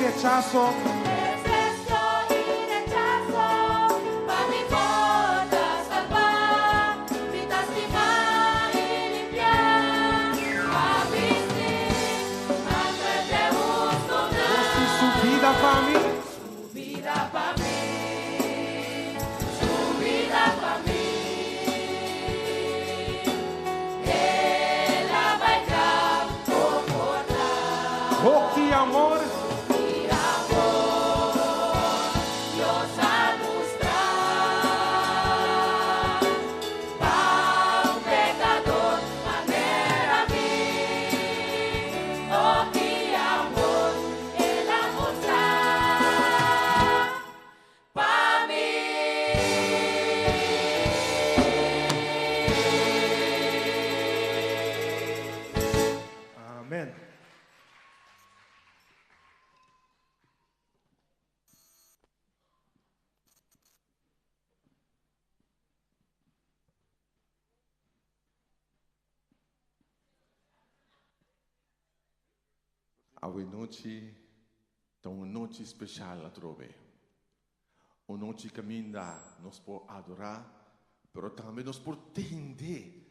rechaso. Desprecio y rechazo, pa mi por ta salvá, mi ta stimá y limpiá, pa bisti, mantrete Dios tin su bida pa mi. Su bida pa mi, su bida pa mi. El a bai Golgota. Hopi amor. Mi amor, Dios a mustra pa un pecador manera mi. Oh, ki amor El a mustra pa mi. Amen. Awe nochi ta un nochi special atrobe. Un nochi caminda nos por adora, pero tambe nos por tende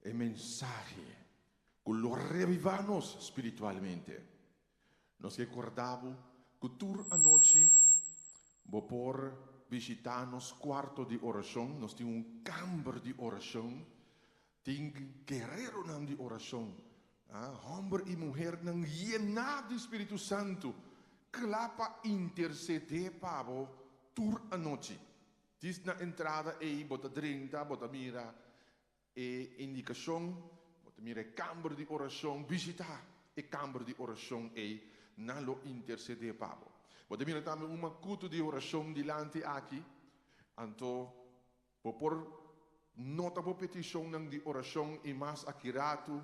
e mensahe cu lo reviva nos spiritualmente. Nos ke corda bo cu tur anochi bo por bishita nos cuarto di oracion. Nos tin un camber di oracion. Tin guerreronan di oracion, homber y muhernan yená di Spiritu Santu, cla pa intercedé pa bo tur anochi. Dis na entrada ei bo ta drenta, bo ta mira e indicacion, bo ta mira e camber di oracion, bishita e camber di oracion ei, nan lo intercedé pa bo. Bo ta mira tambe un macuto di oracion dilanti aki, anto Bo por nota bo petishonnan di orashon i mas aki ratu,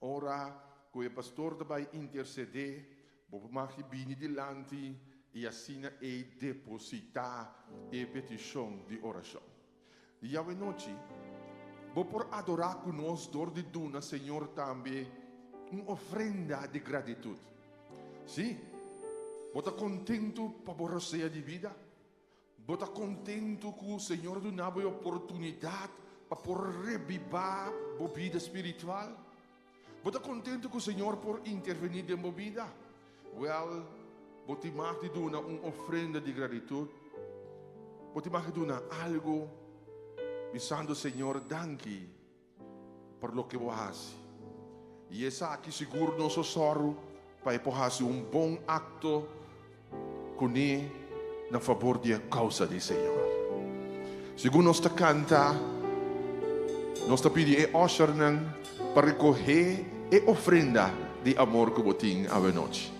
ora ku e pastor ta bai intersedé, bo por maki bini dilanti i asina ei depositá e petishon di orashon. Djawe-nochi, bo por adorá ku nos dor di duna Señor tambe un ofrenda di gratitut. Sí, bo ta kontentu pa bo rosea di bida? Bo ta kontentu ku Señor a duna bo e oportunidat pa por rebibá bo bida spiritual? Bo ta kontentu ku Señor por intervení den bo bida? Wèl, bo tin mag di duna un ofrenda di gratitut. Bo tin mag di duna algu bisando Señor danki por loke bo a hasi. I esaki sigur nos a sòru pa e por hasi un bon akto kuné na fabor di e kousa di Señor. Segun nos ta kanta, nos ta pidi e ushernan pa rekohé e ofrenda di amor ku bo tin awenochi.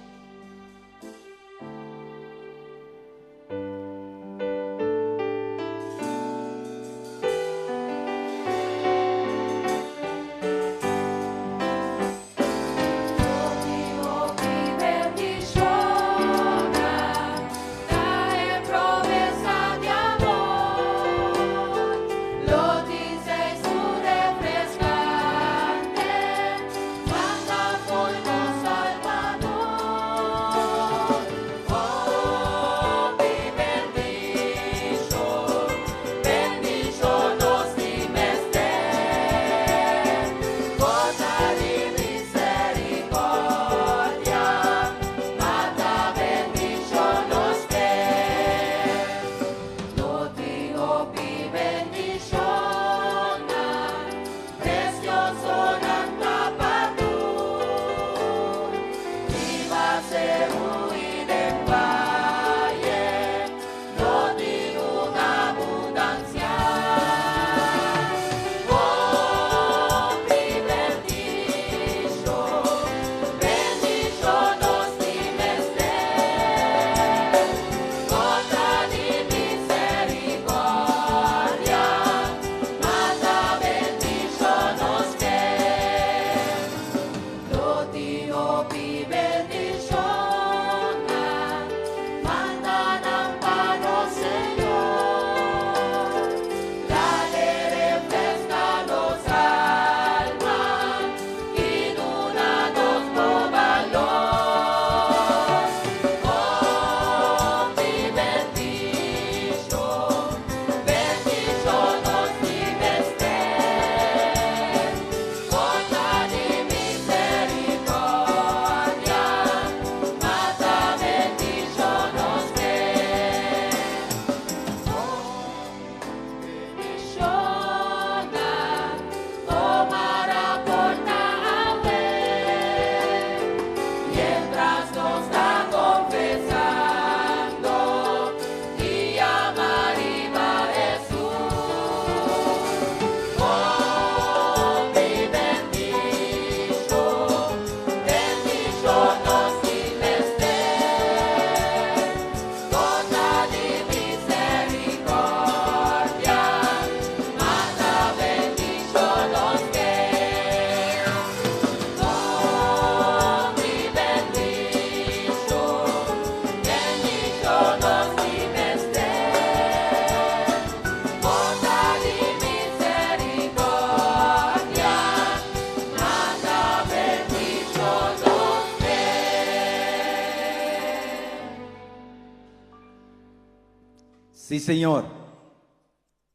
Sí, Señor.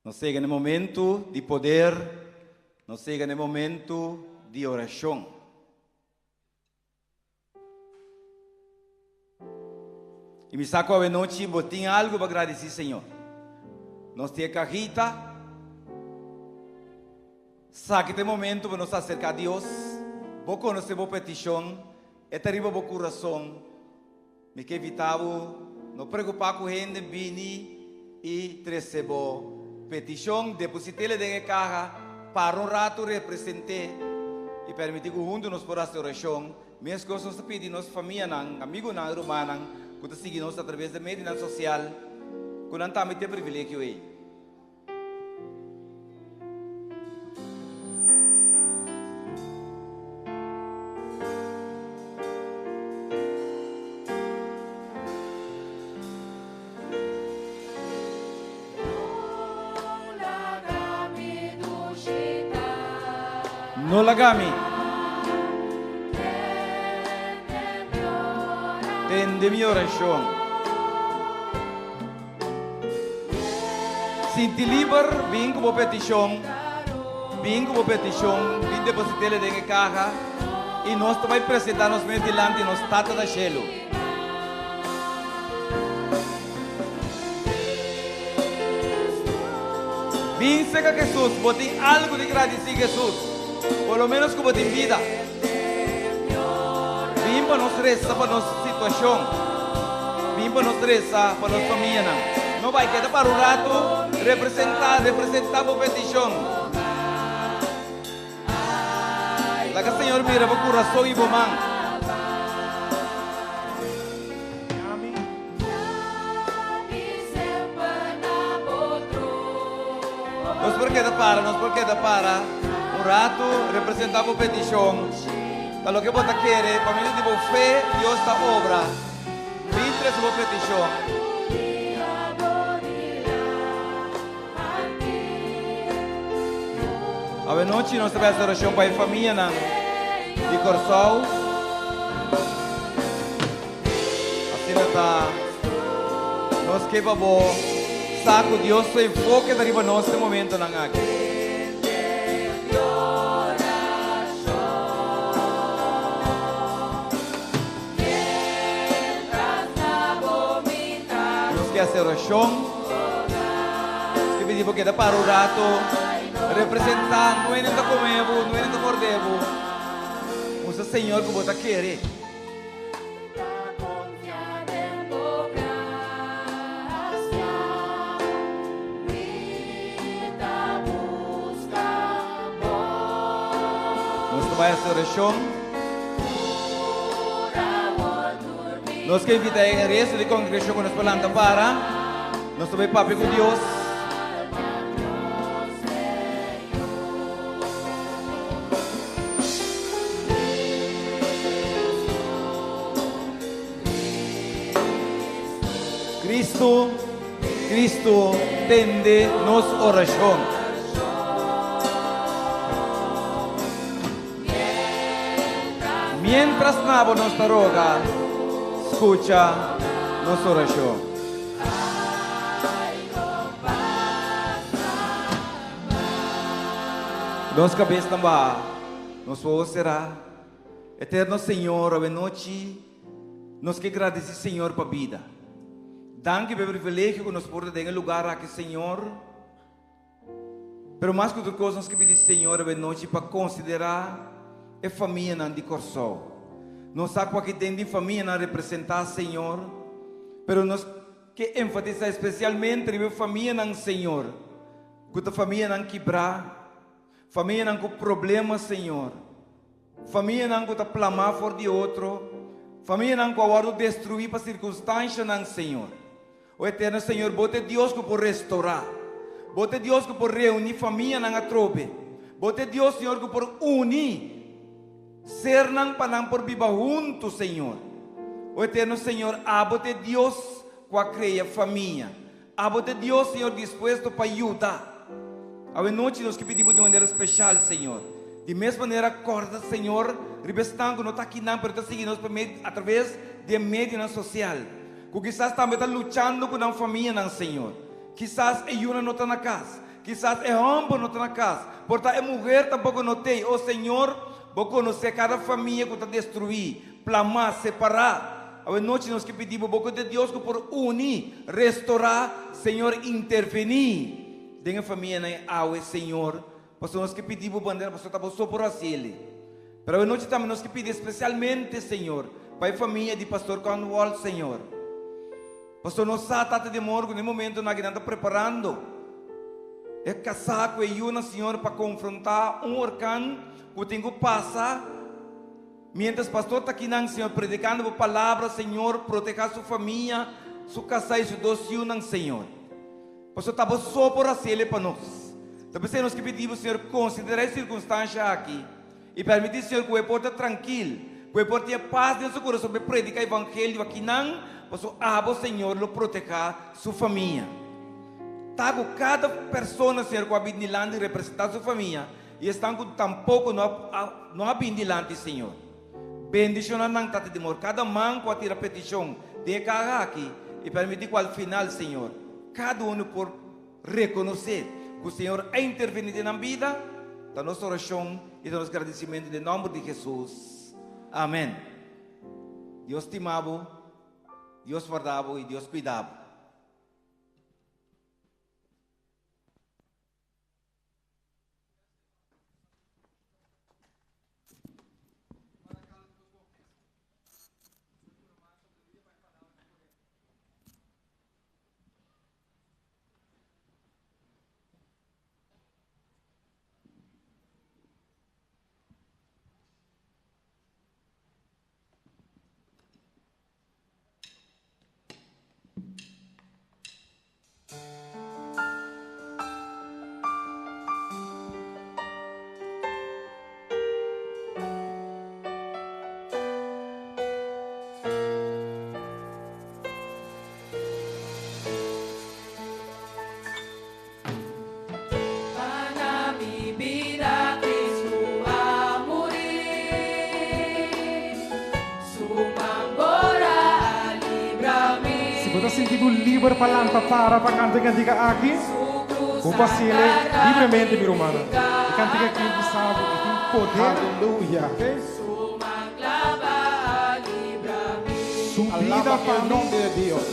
Nos a yega na e momento di poder, nos a yega na e momento di orashon. I mi sa ku awenochi bo tin algu pa gradisí Señor. Nos tin e kajita. Sa ki ta e momento pa nos aserká Dios. Bo konosé bo petishon, e ta riba bo kurason. Mi ke invitá bo no preokupá ku hende bini i trese bo petishon, deposit'el den e kaha, para un ratu represent'é i permití ku huntu nos por hasi orashon. Meskos nos ta pidi nos famianan, amigunan i rumannan ku ta sigui nos atraves di medionan sosial ku nan tambe tin e privilegio ei. No laga mi. Tende mi orashon. Sinti liber, bin ku bo petishon. Bin ku bo petishon, bin deposit'el den e kaha i nos ta bai presentá nos mes dilanti nos Tata na shelu. Bin serka Hesus, bo tin algu di gradisí Hesus, por lo ménos ku bo tin bida. Bin pa nos resa pa nos situashon. Bin pa nos resa pa nos famianan. No bai keda para un ratu, representá, representá bo petishon. Laga Señor mira bo kurason i bo man. Nos por keda para, nos por keda para un ratu, representá bo petishon. Ta loke bo ta kere, pa medio di bo fe, Dios ta obra. Bin trese bo petishon. Awenochi nos ta bai hasi orashon pa e famianan di Kòrsou. Asina ta nos ke pa bo sa ku Dios su enfoke ta riba nos den momentonan aki. Nos ke hasi orashon. Nos ke pidi bo keda para un rato. Representá, no hende ta kome bo, no hende ta morde bo. Musa Señor ku bo ta kere. Nos ta bai hasi orashon. Nos ke invita e resto di kongregashon ku nos por lanta para. Nos ta bai papia ku Dios. Cristo, Cristo tende nos oracion. Mientras nabo nos ta roga, scucha nos oracion. Nos cabesnan baha, nos wowo cera. Eterno Señor, awenochi nos ke gradeci Señor pa bida. Danki pa e privilegio cu nos por ta den e lugar aki Señor. Pero mas cu tur cos nos ke pidi Señor awenochi pa considera e famianan di Corsou. Nos sa cu aki den tin famianan representa Señor, pero nos ke enfatisa especialmente riba e famianan Señor, cu ta famianan kibra, famianan cu problema Señor. Famianan ku ta plamá for di otro, famianan ku a wòrdu destruí pa sirkunstanshanan, Señor. O Eterno Señor, Bo ta e Dios ku por restourá. Bo ta e Dios ku por reuní famianan atrobe. Bo ta e Dios, Señor, ku por uní sernan pa nan por biba huntu, Señor. O Eterno Señor, Abo ta e Dios ku a krea famia. Abo ta e Dios, Señor, dispuesto pa yuda. Awe nochi nos ke pidi Bo di un manera speshal, Señor. Di mes manera kòrda, Señor, riba esnan ku no ta akinan pero ta sigui nos pa medio, atraves di e medionan sosial, ku kisas tambe ta luchando ku nan famianan, Señor. Kisas e yunan no ta na kas. Kisas e hòmber no ta na kas. Por ta e muher tampoko no t'ei. O Señor, Bo konosé kada famia ku ta destruí, plamá, separá. Awe nochi nos ke pidi Bo, Bo ku ta e Dios ku por uni, restorá. Señor, intervení den e famianan awe, Señor. Pasobra nos ke pidi Bo bandera, pasobra ta Bo so por hasi el'e. Pero awe nochi tambe nos ke pidi espesialmente, Señor, pa e famia di Pastor Cornwall, Señor. Pasobra nos sa, Tata di amor, ku na e momentonan aki nan ta preparando e kasá ku e yunan, Señor, pa konfrontá un orkan ku tin ku pasa. Miéntras pastor ta akinan, Señor, predikando bo palabra, Señor, protehá su famia, su kasá i su dos yunan, Señor. Pasobra ta bo so por hasiel pa nos. Ta p'esei nos ke pidi bo, Señor, konsiderá e sirkunstansha aki. I permití, Señor, ku e por ta trankil, ku e por tin e pas den su kurason pa e prediká evangelio akinan, pasobra abo, Señor, lo protehá su famia. Ta ku kada persona, Señor, ku a bini dilanti representá su famia, i esnan ku tampoko no a no a bini dilanti, Señor. Bendishoná nan, Tata di amor, kada man ku a tira petishon den e kaha aki, i permití ku al final, Señor, kada unu por Rekonosé ku Señor a intervení den nan bida ta nos orashon i ta nos gradisimentu den nòmber di Hesus. Amèn. Dios stima bo, Dios warda bo i Dios kuida bo. Si bo ta sinti bo liber pa lanta para pa kanta e kantika aki, bo por hasiel libremente mi rumannan. E kantika aki bisa bo e tin poder. Aleluya. Okay? Su bida Alaba pa el mi. nombre de Dios.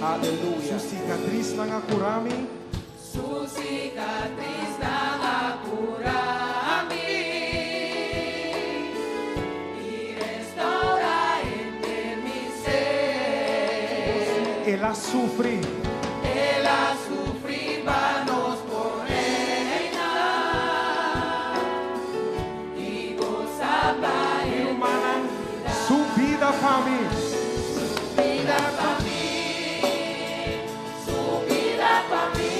Aleluya. Su sikatrisnan a kura mi. Su sikatrisnan a kura mi i restaurá henter mi ser. El a sufri. El a sufri pa nos por reina i gosa pa Mi rumannan, su bida pa mi. Bida pa mi, su bida pa mi.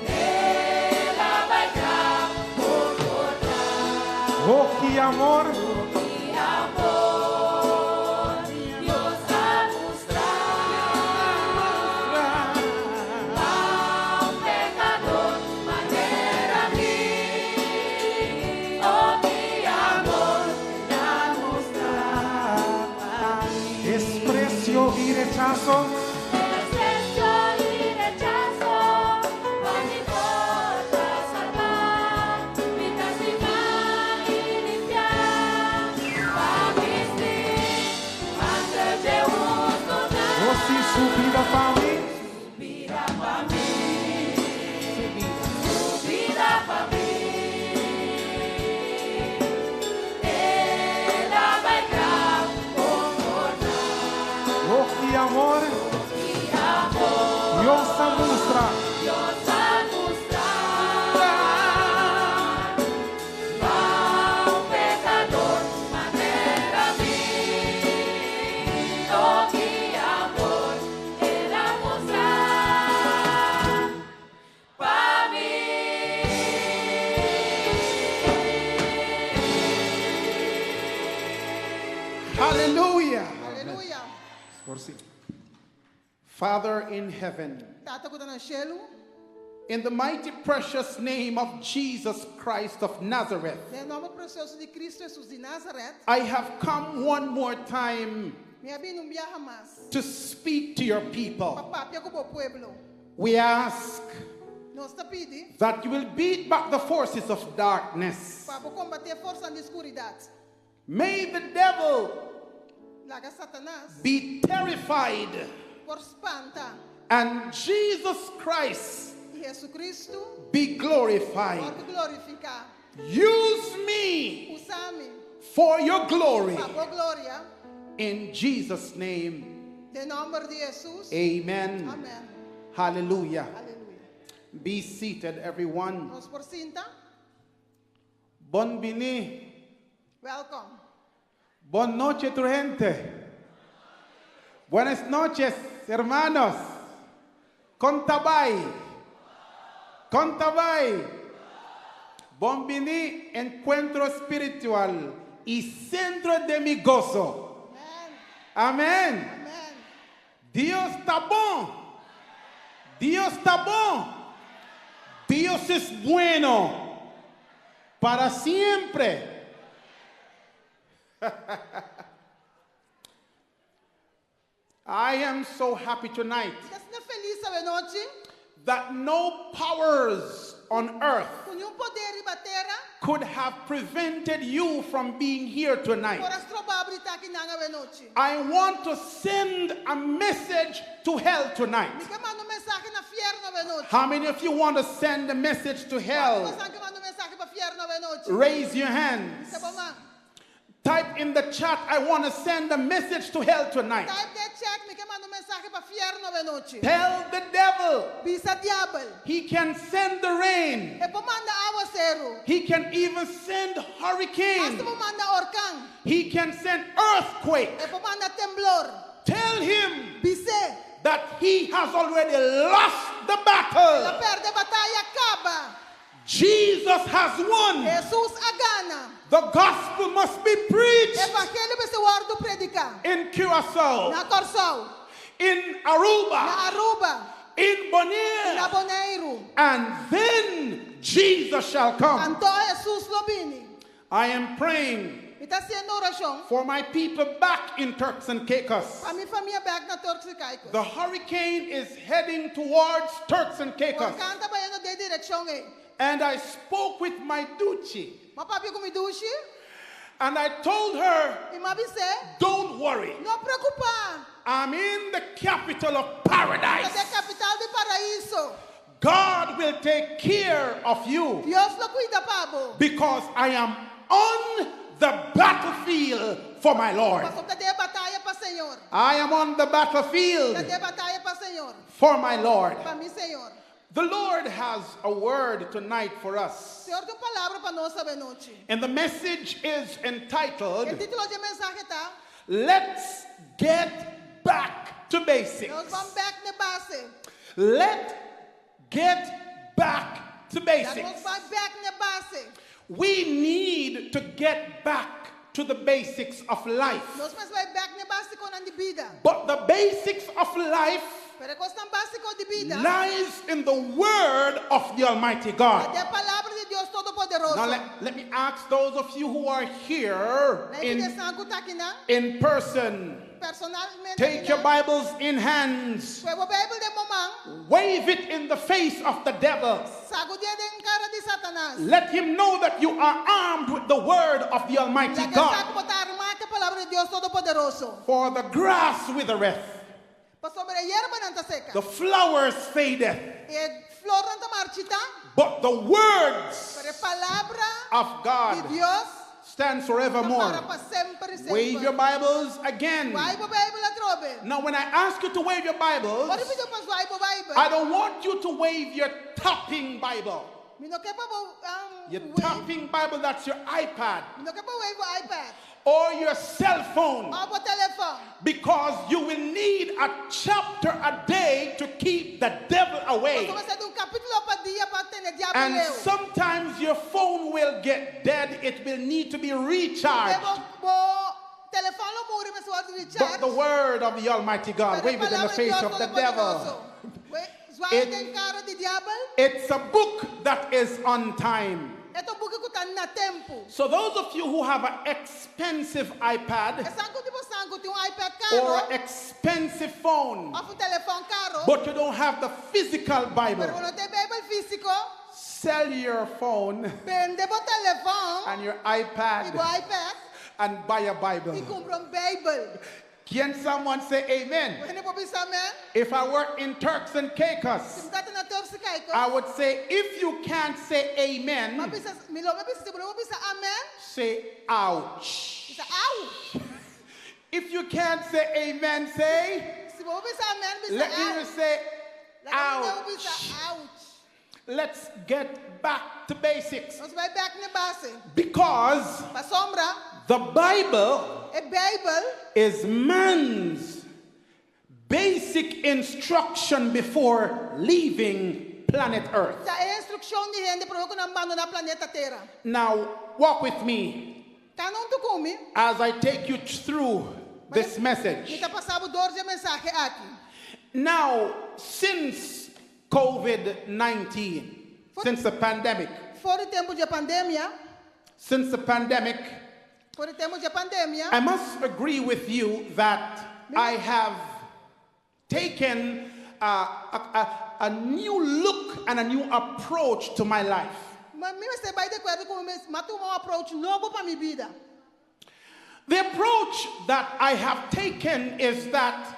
El a bai kla Golgotha. Oh, ki amor! Ki amor Dios a mustra pa un pekador manera mi. Oh, ki amor El a mustra pa mi. Desprecio i rechaso. Desprecio i rechaso pa mi por ta salbá, mi kastigá i limpiá, pa bisti mantel dje hustunan. Oh, si su bida pa mi. Su bida pa mi, su bida pa mi. El a bai kla Golgotha. Oh, ki amor! Ki amor! Dios a mustra. Dios a mustra. Pa un pekador manera mi. Oh, ki amor! Hallelujah. Aleluya. Por si. Father in heaven, Tata ku ta na shelu, in the mighty precious name of Jesus Christ of Nazareth, den nòmber presioso di Kristu Hesus di Nazaret, I have come one more time mi a bin un biaha mas to speak to your people. pa papia ku bo pueblo. We ask Nos ta pidi that you will beat back the forces of darkness. pa bo kombatí forsa di skuridat. May the devil Laga Satanas be terrified por spanta and Jesus Christ i Hesukristu be glorified. por glorifiká. Use me Usa mi for your glory. pa bo gloria. In Jesus' name, Den nòmber di Hesus. amen. Amèn. Hallelujah. Aleluya. Be seated, everyone. Nos por sinta. Bon bini. Welcome. Bon nochi, tur hende. Buenas noches, hermanos. Kon ta bai. Kon ta bai. Bon bini, encuentro espiritual y centro de mi gozo. Amèn. Amèn. Amèn. Dios ta bon. Dios ta bon. Dios es bueno para siempre. I am so happy tonight Mi ta felis awe nochi. that no powers on earth Ku ningun poder riba tera. could have prevented you from being here tonight. Por a stroba bo di ta akinan awe nochi. I want to send a message to hell tonight. Mi ke manda un mensahe na fièrnu awe nochi. How many of you want to send a message to hell? Kuantu ke manda un mensahe pa fièrnu awe nochi? Raise your hands. Hisa bo man. Type in the chat, I want to send a message to hell tonight. Type den chat, mi ke manda un mensahe pa fièrnu awe nochi. Tell the devil Bisa diabel. he can send the rain. E por manda áwaseru. He can even send hurricane. Asta por manda orkan. He can send earthquake. E por manda temblor. Tell him Bis'é. that he has already lost the El a battle. pèrdè bataya kaba. Jesus has won. Hesus a gana. The gospel must be preached Evangelio mester wòrdu prediká. in Curacao, Na Kòrsou. in Aruba, Na Aruba. in Bonaire. Na Boneiru. And then Jesus shall come. Anto Hesus lo bini. I am praying Mi ta hasiendo orashon. for my people back in Turks and Caicos. Pa mi famia bèk na Turks i Caicos. The hurricane is heading towards Turks and Caicos. Orkan ta bayendo den direkshon ei. And I spoke with my duchi M'a papia ku mi dushi. and I told her, I m'a bis'é. don't worry. No preokupá. I'm in the capital of Mi ta paradise. den kapital di paraiso. God will take care of you Dios lo kuida pa bo. because I am on the battlefield for my Lord. Pasobra mi ta den bataya pa Señor. I am on the battlefield Ta den bataya pa Señor. for my Lord. Pa mi Señor. The Lord has a word tonight for us. Señor tin un palabra pa nos awe nochi. And the message is entitled, E título di e mensahe ta Let's Get Back to Basics. Nos ban bèk na base. Let get back to Nos basics. ban bèk na base. We need to get back to the basics of life. Nos mester bai bèk na básikonan di bida. But the basics of life Pero kosnan básiko di bida. lies in the word of the Almighty God. Den palabra di Dios Todopoderoso. Now let me ask those of you who are here Laga in, esnan ku ta akinan, in person, personalmente. take your Bibles in hands, Kohe bo Beibel den bo man, wave it in the face of the devil. Sakudié den kara di Satanas. Let him know that you are armed with the word of the Almighty Lag'é God. sa ku bo ta armá ku palabra di Dios Todopoderoso. For the grass withereth, Pasobra e yerbanan ta seka. the flowers fadeth, E flornan ta marchitá. but the words Pero e palabra of God di Dios stands ta para forevermore. pa semper i semper. Wave your Bibles again. Zwai bo Beibel atrobe. Now, when I ask you to wave your Bibles, Ora mi pidi bo pa zwai bo Beibel. I don't want you to wave your tapping Bible. Mi no ke pa bo Your wave. tapping Bible, that's your iPad Mi no ke pa wave bo iPad. or your cell phone. Òf bo telefòn. Because you will need a chapter a day to keep the devil away. Pasobra bo mester di un kapítulo pa dia pa tene diabel And leu. sometimes your phone will get dead, it will need to be E recharged. bo, bo telefòn lo wòrdu But recharge. the word of the Almighty God, Pero wave it in the palabra di face Dios of the Todopoderoso. devil. Zwaai den kara di diabel. It's a book that is on time. E ta un buki ku ta na tempu. So those of you who have an expensive iPad Esnan di boso ku tin un iPad karu, or expensive phone, òf un telefòn karu, but you don't have the physical pero Bible, no tin Beibel físiko, sell your phone bende bo telefòn and your i iPad bo iPad and buy a i Bible. kumpra un Beibel. Can someone say amen? Hende por bisa amèn? If I were in Turks and Caicos, Si mi tabata na Turks i Caicos, I would say, if you can't say amen, m'a bisa, mi lo bisa, si bo no bisa amèn, say ouch. bisa au. If you can't say amen, say, Si bo no bisa amèn, bisa let me hear you au. say, Laga mi ouch. bisa ouch. Let's get back to basics. Nos bai bèk na base. Because Pasombra, the Bible e Beibel is man's basic instruction before leaving planet Earth. ta e instrukshon di hende promé ku nan bandoná planeta Tera. Now, walk with me Kana huntu ku mi, as I take you through this mi message. ta pasa bo dor di e mensahe aki. Now, since COVID 19, since the pandemic, For di tempu di pandemia, since the pandemic, for di tempu di pandemia, I must agree with you that I have taken a new look and a new approach to my life. ma mi mester bai di akuerdo ku mi, m'a tuma un approach nobo pa mi bida. The approach that I have taken is that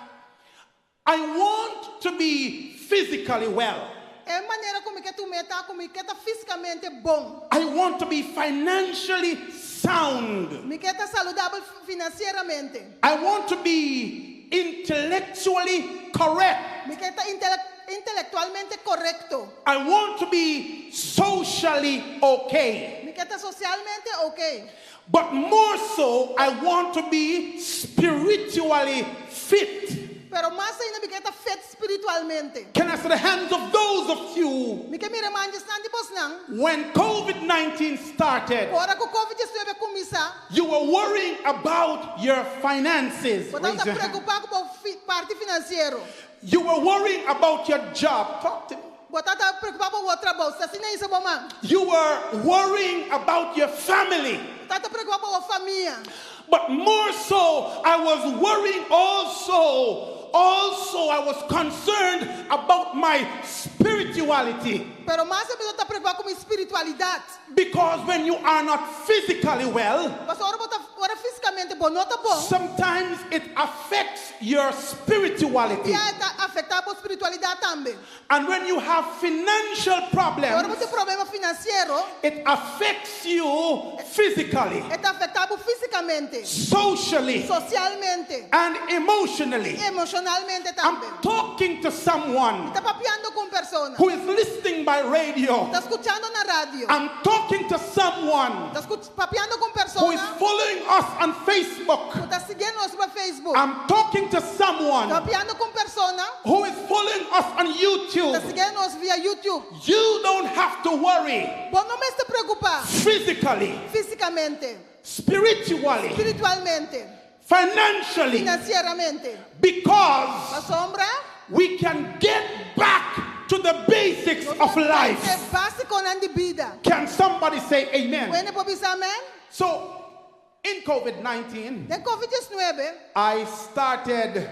I want to be physically well. E manera ku mi ke tum'é ta ku mi ke ta físikamente bon. I want to be financially sound. Mi ke ta saludabel finansieramente. I want to be intellectually correct. Mi ke ta intelektualmente korekto. I want to be socially okay. Mi ke ta sosialmente ok. But more so, I want to be spiritually fit. Pero mas ainda mi ke ta fit spiritualmente. Can I see the hands of those of you Mi ke mira man di esnan di bosnan. when COVID 19 started? Ora ku COVID-19 a kuminsá, You were worrying about your finances. bo Raise tabata your hand. preokupá ku bo parti finansiero. You were worrying about your job. Talk to me. Bo tabata preokupá ku bo trabou. Asina hisa bo man. You were worrying about your family. Bo tabata preokupá ku bo famia. But more so, I was worrying also. Also, I was concerned about my spirituality. Pero mas mi tabata preokupá ku mi spiritualidat. Because when you are not physically well, Paso ora bo ta ora físikamente bo no ta bon. sometimes it affects your spirituality. E ta afektá bo spiritualidat tambe. And when you have financial Ora problems, bo tin problema finansiero, it affects you physically, e ta afektá bo físikamente, socially, sosialmente, and emotionally. emoshonalmente tambe. I'm talking to someone Ta papiando ku un persona. who is listening by radio. Ta skuchando na radio. I'm talking to someone Ta papiando ku un who is persona following us on Facebook. ku ta siguiendo nos na Facebook. I'm talking to someone Ta papiando ku un persona who is following us on ku ta YouTube. siguiendo nos via YouTube. You don't have to worry Bo no mester preokupá physically, físikamente, spiritually, spiritualmente, financially, finansieramente. because Pasombra, we can get back to the basics of life. E básikonan di bida. Can somebody say amen? Hende por bisa amèn? So, in COVID 19, Den COVID-19, I started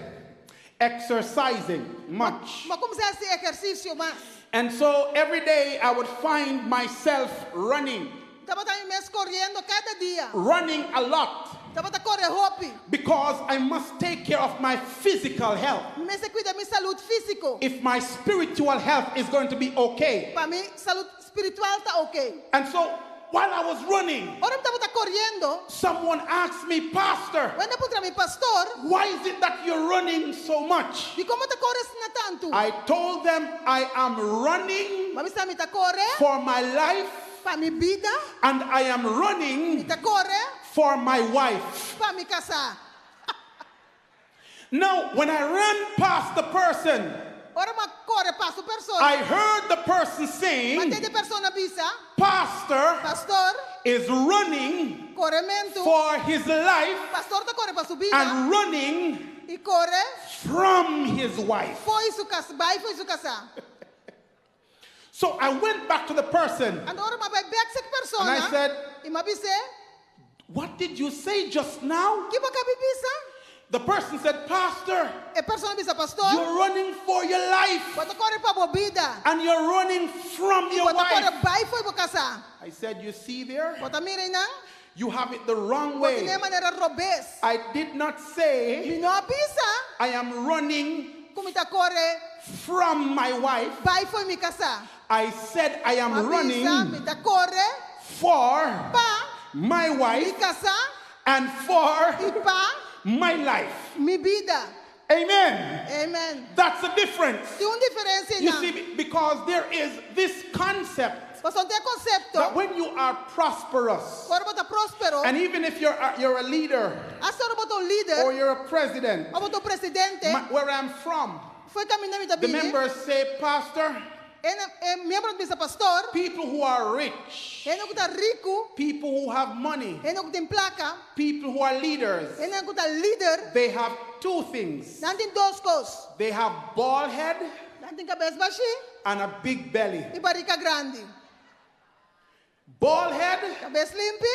exercising much. m'a kuminsá hasi ehersisio mas. And so every day I would find myself running, Tabata mi mes koriendo kada dia. running a lot, Tabata kore hopi. because I must take care of my physical health. Mi mester kuida mi salú físiko. If my spiritual health is going to be okay. Pa mi salú spiritual ta ok. And so while I was running, Ora mi tabata koriendo, someone asked me, Pastor, un hende a puntra mi pastor, why is it that you're running so much? dikon bo ta kore asina tantu? I told them I am running M'a bisa mi ta kore for my life pa mi bida, and I am running mi ta kore for my wife. pa mi kasá. Now, when I ran past the person, Ora m'a kore pasa e persona. I heard the person saying, M'a tende e persona bisa, Pastor, pastor, is running Korementu. for his life Pastor ta kore pa su bida. and running I kore from his wife. fo'i su kasá, bai fo'i su kasá. So I went back to the person. Anto ora m'a bai bèk serka e persona. And I said, I m'a bis'é, What did you say just now? Ki bo a kaba di bisa? The person said, Pastor, E persona a bisa, Pastor, you're running for your life bo ta kore pa bo bida. and you're running from your Bo ta kore wife. bai fo'i bo kasá. I said, You see there? Bo ta mira einan? You have it the wrong Bo tin way. e manera robes. I did not say Mi no a bisa I am running ku mi ta kore from my wife. bai fo'i mi kasá. I said I am M'a bisa running mi ta kore for pa my mi wife kasá and for i pa my life. mi bida. Amen. Amen. That's the difference. Tin un diferensia You no. see, because there is this concept Pasobra tin e konsepto. that when you are prosperous, Ora bo ta próspero. and even if you're a leader Asta ora bo ta un lider. or you're a president, Òf bo ta un presidente. where I'm from, Fo'i kaminda mi ta the bini. members say, Pastor, E, e miembronan ta bisa pastor. people who are rich, Hende ku ta riku. people who have money, Hende ku tin plaka. people who are leaders, Hende ku ta lider. they have two things. Nan tin dos kos. They have bald head Nan tin kabes bashí and a big belly. i barika grandi. Bald head, Kabes limpi,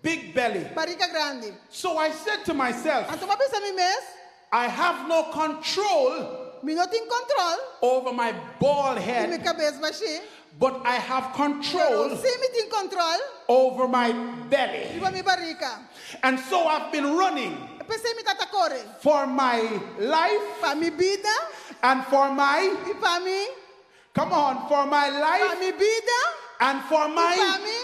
big belly. barika grandi. So I said to myself, Anto m'a bisa mi mes, I have no control mi no tin kontròl over my bald di mi head, kabes bashí. but I have Pero control sí mi tin kontròl over my belly. riba mi barika. And so I've been running P'esei mi tabata kore for my life pa mi bida and for my, i pa mi, come on, for my pa life mi bida and for i pa my, mi.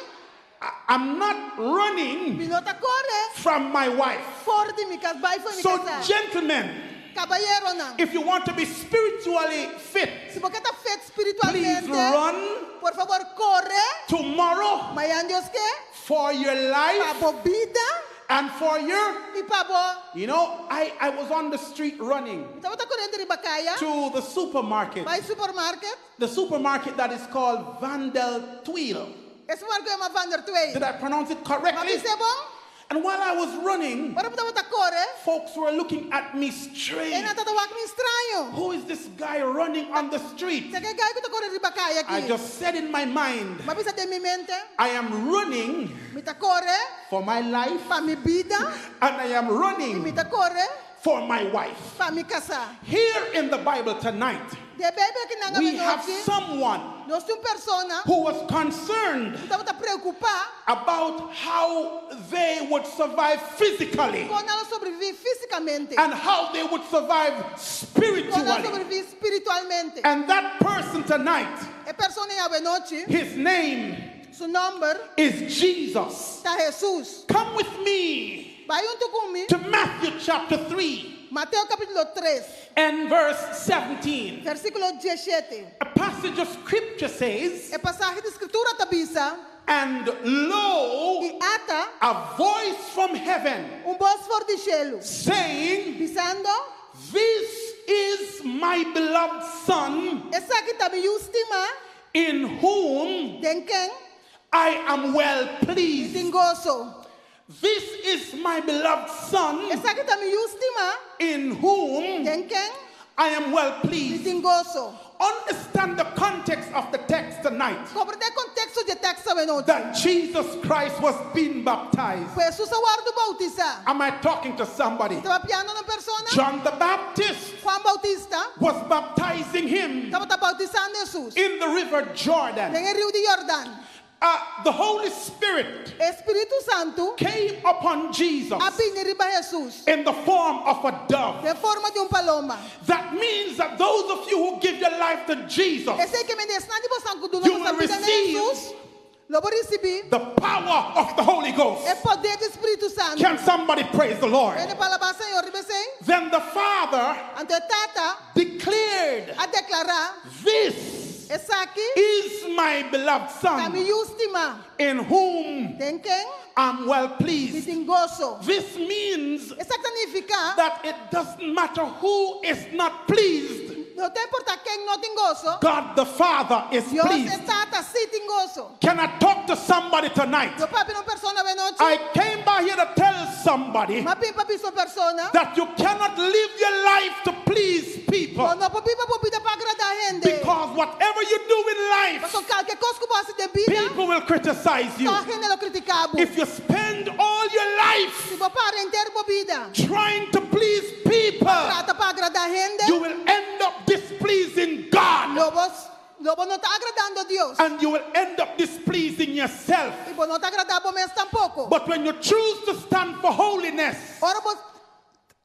I'm not running Mi no ta kore from my wife. for di mi kasá, bai fo'i mi So, kasá. gentlemen, Kabayeronan. if you want to be spiritually fit, Si bo ke ta fit please spiritualmente, run por fabor, kore. tomorrow Mañan Dios ke, for your pa life bo bida and for your, i pa bo. I was on the street running Mi tabata kore riba kaya, to the supermarket. bai supermarket. The supermarket that is called Vandel Twiel. E supermarket yama Van der Tweel. Did I pronounce it M'a correctly? bis'é bon? And while I was running, Ora mi tabata kore, folks were looking at me e strange. nan tabata wak mi straño. Who is this guy running on the street? Ta ken e guy ku ta kore riba kaya I aki. just said in my mind, M'a bisa den mi mente, I am running mi ta kore for my life pa mi bida and I am i mi running ta kore for my wife. pa mi kasá. Here in the Bible tonight, Den Beibel akinan we have anochi, someone nos tin un persona who was concerned ku tabata preokupá about how they would survive physically kon nan lo sobreviví físikamente, and how they would survive kon nan lo spiritually. sobreviví spiritualmente. And that person tonight, E persona ei anochi, his name su nòmber is Jesus. ta Jesus. Come with me Bai huntu ku mi, to Matthew chapter 3 Mateo kapítulo 3, and verse 17. versíkulo 17. A passage of scripture says, E pasahe di skritura ta bisa, And lo, i ata a voice from heaven un bos for di shelu, saying, bisando, This is my beloved Son, Esaki ta mi yu stimá, in whom den ken I am well mi pleased. tin goso. This is my beloved Son, Esaki ta mi yu stimá, in whom den ken I am well mi pleased. tin goso. Understand the context of the text tonight Komprondé konteksto di e teksto anochi. that Jesus Christ was being baptized. Ku Hesus a wòrdu boutisá. Am I talking to somebody? Mi ta papiando ku un persona? John the Baptist Juan Bautista was baptizing him tabata boutisando Hesus in the river Jordan. den riu di Yordan. The Holy Spirit Spiritu Santu came upon Jesus a bini riba Hesus in the form of a dove. den forma di un palomba. That means that those of you who give your life to Jesus, Esei ke men esnan di boso ku duna You boso will bida na receive Hesus, lo bo risibí the power of the Holy Ghost. e poder di Spiritu Santu. Can somebody praise the Lord? Hende por alabá Señor riba esei. Then the Father Anto e Tata declared, a deklará, This Esaki is my beloved ta mi Son, yu stimá. in whom Den ken I'm well mi pleased. tin goso. This means Esaki ta nifiká that it doesn't matter who is not pleased. No ta importá ken no tin goso. God the Father is Dios pleased. e Tata sí tin goso. Can I talk to somebody tonight? Mi por papia ku un persona awe nochi. I came by here to tell somebody M'a bin pa bisa un persona. that you cannot live your life to please people. Bo no por biba bo bida pa agradá hende. Because whatever you do in life, Pasobra kualke kos ku bo hasi den bida, people will criticize you. tur hende lo kritiká bo. If you spend all your life Si bo para henter bo bida, trying to please people, trata pa agradá hende, you will end up displeasing God lo bo, lo bo no ta agradando Dios. and you will end up displeasing yourself. I bo no ta agradá bo mes tampoko. But when you choose to stand for holiness, Ora bo para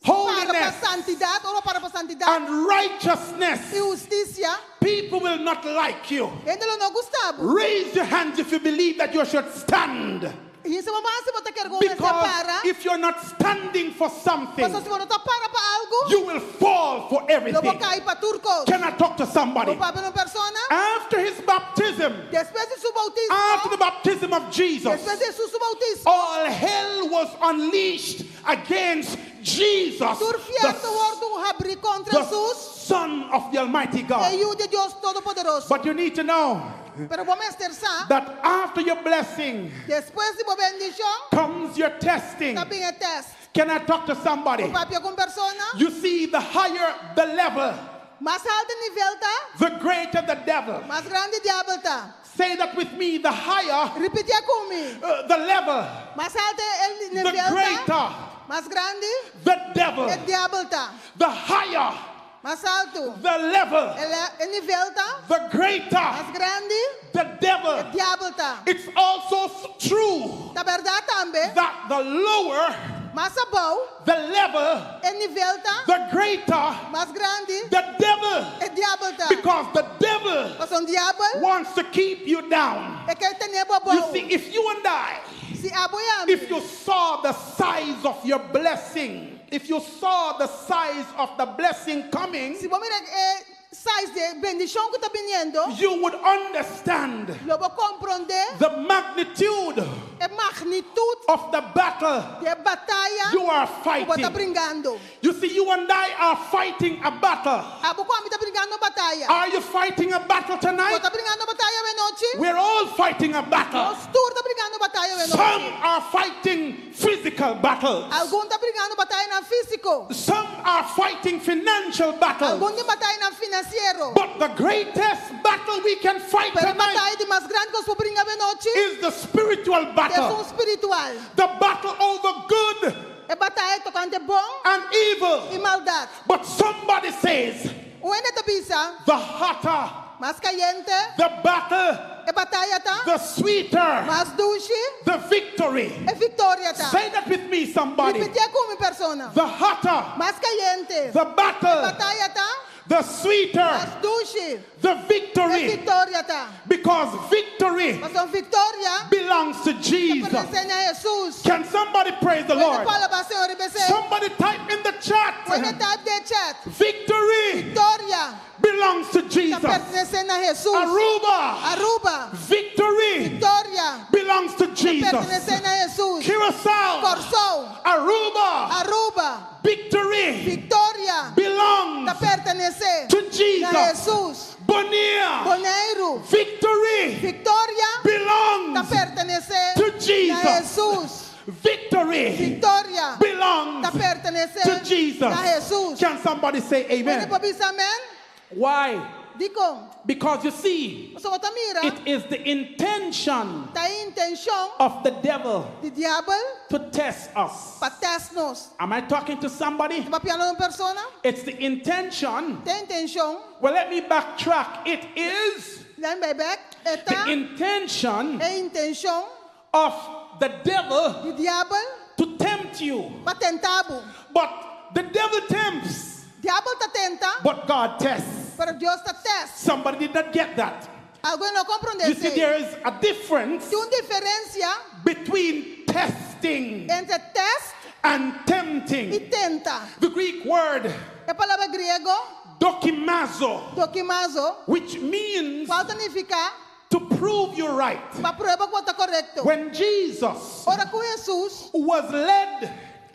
pa holiness santidat, ora para pa santidat and righteousness, i hustisia, people will not like you. hende lo no gusta bo. Raise your hands if you believe that you should stand. Hisa bo man si bo ta kere ku bo Because para. if you're not standing for something, Pasobra si bo no ta para pa algu, you will fall for lo bo everything. kai pa tur kos. Can I talk to somebody? Por papia ku un persona, After his baptism, despues di su boutismo, after the baptism of Jesus, despues di Hesus su boutismo, all hell was unleashed against Jesus, tur fièrnu the, a wòrdu habrí kontra the Hesus, Son of the Almighty e God. Yu di Dios Todopoderoso. But you need to know Pero bo mester sa, that after your blessing despues di bo bendishon, comes your testing. ta bin e test. Can I talk to somebody? Por papia ku un persona, You see, the higher the level, mas haltu nivel ta, the greater the devil. mas grandi diabel ta. Say that with me. The higher Ripití ku mi. the level, Mas haltu e the nivel ta, greater mas grandi the devil. e diabel ta. The higher Mas haltu the level, e nivel ta, the greater mas grandi the devil. e diabel ta. It's also true Ta bèrdat tambe, that the lower mas abou the level, e nivel ta, the greater mas grandi the devil. e diabel ta. Because the devil Pasobra diabel wants to keep you down. e ke tene bo You abou. see, if you and I, Si abo i ami, if you saw the size of your blessing, if you saw the size of the blessing coming, si bo mira e size di bendishon ku ta biniendo, you would understand lo bo komprondé the magnitude e magnitut of the battle di e bataya you are ku bo ta fighting. bringando. You see, you and I are fighting a battle. Abo ku ami ta bringando bataya. Are you fighting a battle Bo tonight? ta bringando bataya awe nochi? We're all fighting a battle. Nos tur ta bringando bataya Some awe nochi. are fighting physical battles. Algun ta bringando batayanan físiko. Some are fighting financial battles. Algun tin batayanan finansiero. But the greatest battle we can fight Pero tonight bataya di mas grandi ku nos por bringa awe nochi is the spiritual ta esun battle. spiritual. The battle over good E bataya tokante bon and evil. i maldat. But somebody says, Un hende ta bisa, the hotter mas kayente, the battle, e bataya ta, the sweeter mas dushi, the victory. e viktoria ta. Say that with me, somebody. Ripití ku mi persona. The hotter Mas kayente, the battle, bataya ta, the sweeter mas dushi, the e victory. viktoria ta. Because victory Pasobra viktoria belongs to Jesus. pertenesé na Hesus. Can somebody praise the Un hende Lord? por alabá Señor p'esei. Somebody type in the chat. Un hende type den chat. Victory Viktoria belongs to ta Jesus. pertenesé na Hesus. Aruba, Aruba, victory viktoria belongs to Jesus. pertenesé na Hesus. Curacao, Kòrsou, Aruba, Aruba, victory viktoria belongs ta pertenesé to na Jesus. Hesus. Bonaire, Boneiru, victory viktoria ta belongs pertenesé to na Jesus. Hesus. Victory Viktoria belongs ta pertenesé to Jesus. na Hesus. Can somebody say Un hende amen? por bisa amèn? Why? Dikon, Because you see, pasobra bo ta mira, it is the intention ta intenshon of the devil di diabel to test us. pa test nos. Am I talking to somebody? Ta papiando ku un persona? It's the intention. Ta intenshon, Well, let me backtrack. It is Laga mi bai bèk, the ta intention e intenshon of the devil di diabel to tempt you. pa tenta bo. But the devil tempts, Diabel ta tenta, but God tests. pero Dios ta test. Somebody did not get that. Algun no a komprondé You see, there is a difference Tin un diferensia between testing entre test and i tempting. tenta. The Greek word E palabra griego, dokimazo, dokimazo, which means kual ta nifiká to prove you're right. pa prueba ku ta korekto. When Jesus Ora ku Hesus was led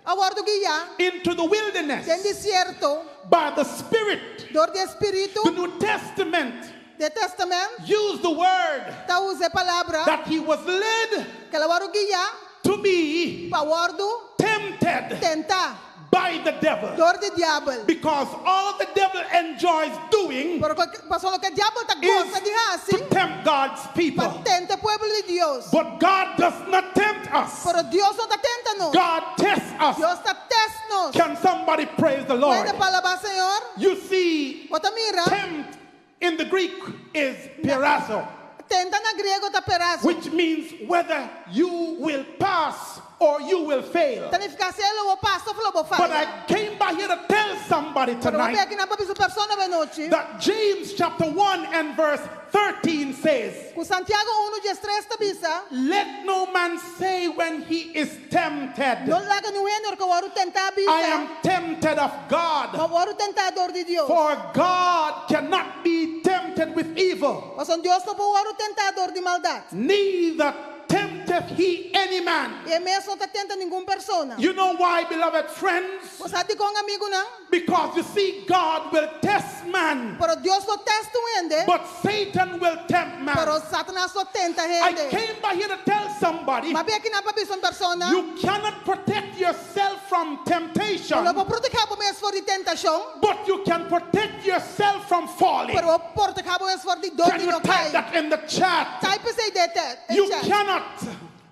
A wòrdu guiá into the den wilderness desierto by the Spirit. dor di Spiritu. The New Testament E Tèstamènt used the word ta usa e palabra that he was led ku el a wòrdu guiá to be pa wòrdu tempted tentá by the devil. dor di diabel. Because all the devil enjoys doing Pasobra loke diabel ta gosa di is hasi to tempt God's pa people. tenta e pueblo di Dios. But God does not tempt us. Pero Dios no ta tenta nos. God tests us. Dios ta tèst nos. Can somebody praise the Lord? Puede alabá Señor? You see, Bo ta mira, tempt in the Greek is peirazo, tenta na griego ta peirazo. which means whether you will pass or you will fail. Ta nifiká si lo bo pasa òf lo bo But faya. I came by here to tell somebody Pero mi a bin tonight aki nan pa bisa un persona awe nochi. that James chapter 1 and verse 13 says, Ku Santiago 1, 13 ta bisa, Let no man say when he is tempted, no laga ningun hende ora ku e wòrdu tentá I am bisa, tempted of God. m'a wòrdu tentá dor di Dios. For God cannot be tempted with evil, Pasobra Dios no por wòrdu tentá dor di maldat. neither tempteth he any man. I e mes no ta tenta ningun persona. You know why, beloved friends? Bo sa dikon, amigunan? Because you see, God will test man, Pero Dios lo tèst un hende, but Satan will tempt pero man. Satanas lo tenta I hende. came by here to tell somebody M'a bin aki nan pa bisa un persona, you cannot protect yourself from temptation, no por protehá bo mes for di tentashon, but you can protect yourself from falling. pero por protehá bo mes for di dor Can di you no type kai. that in the chat? Type esei den You chat. cannot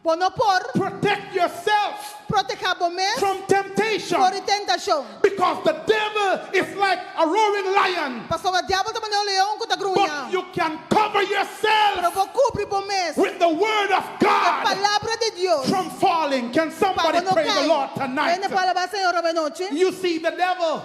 Bo no por protect yourself protehá bo mes from temptation for di tentashon. because the devil is like a roaring lion. Pasobra diabel ta manera leon ku ta But gruña. you can cover Pero yourself bo por kubri bo mes with the word of e God palabra di Dios. from falling. Can somebody Pa bo no praise the kai. Lord tonight? Hende por alabá Señor awe nochi. You see, the devil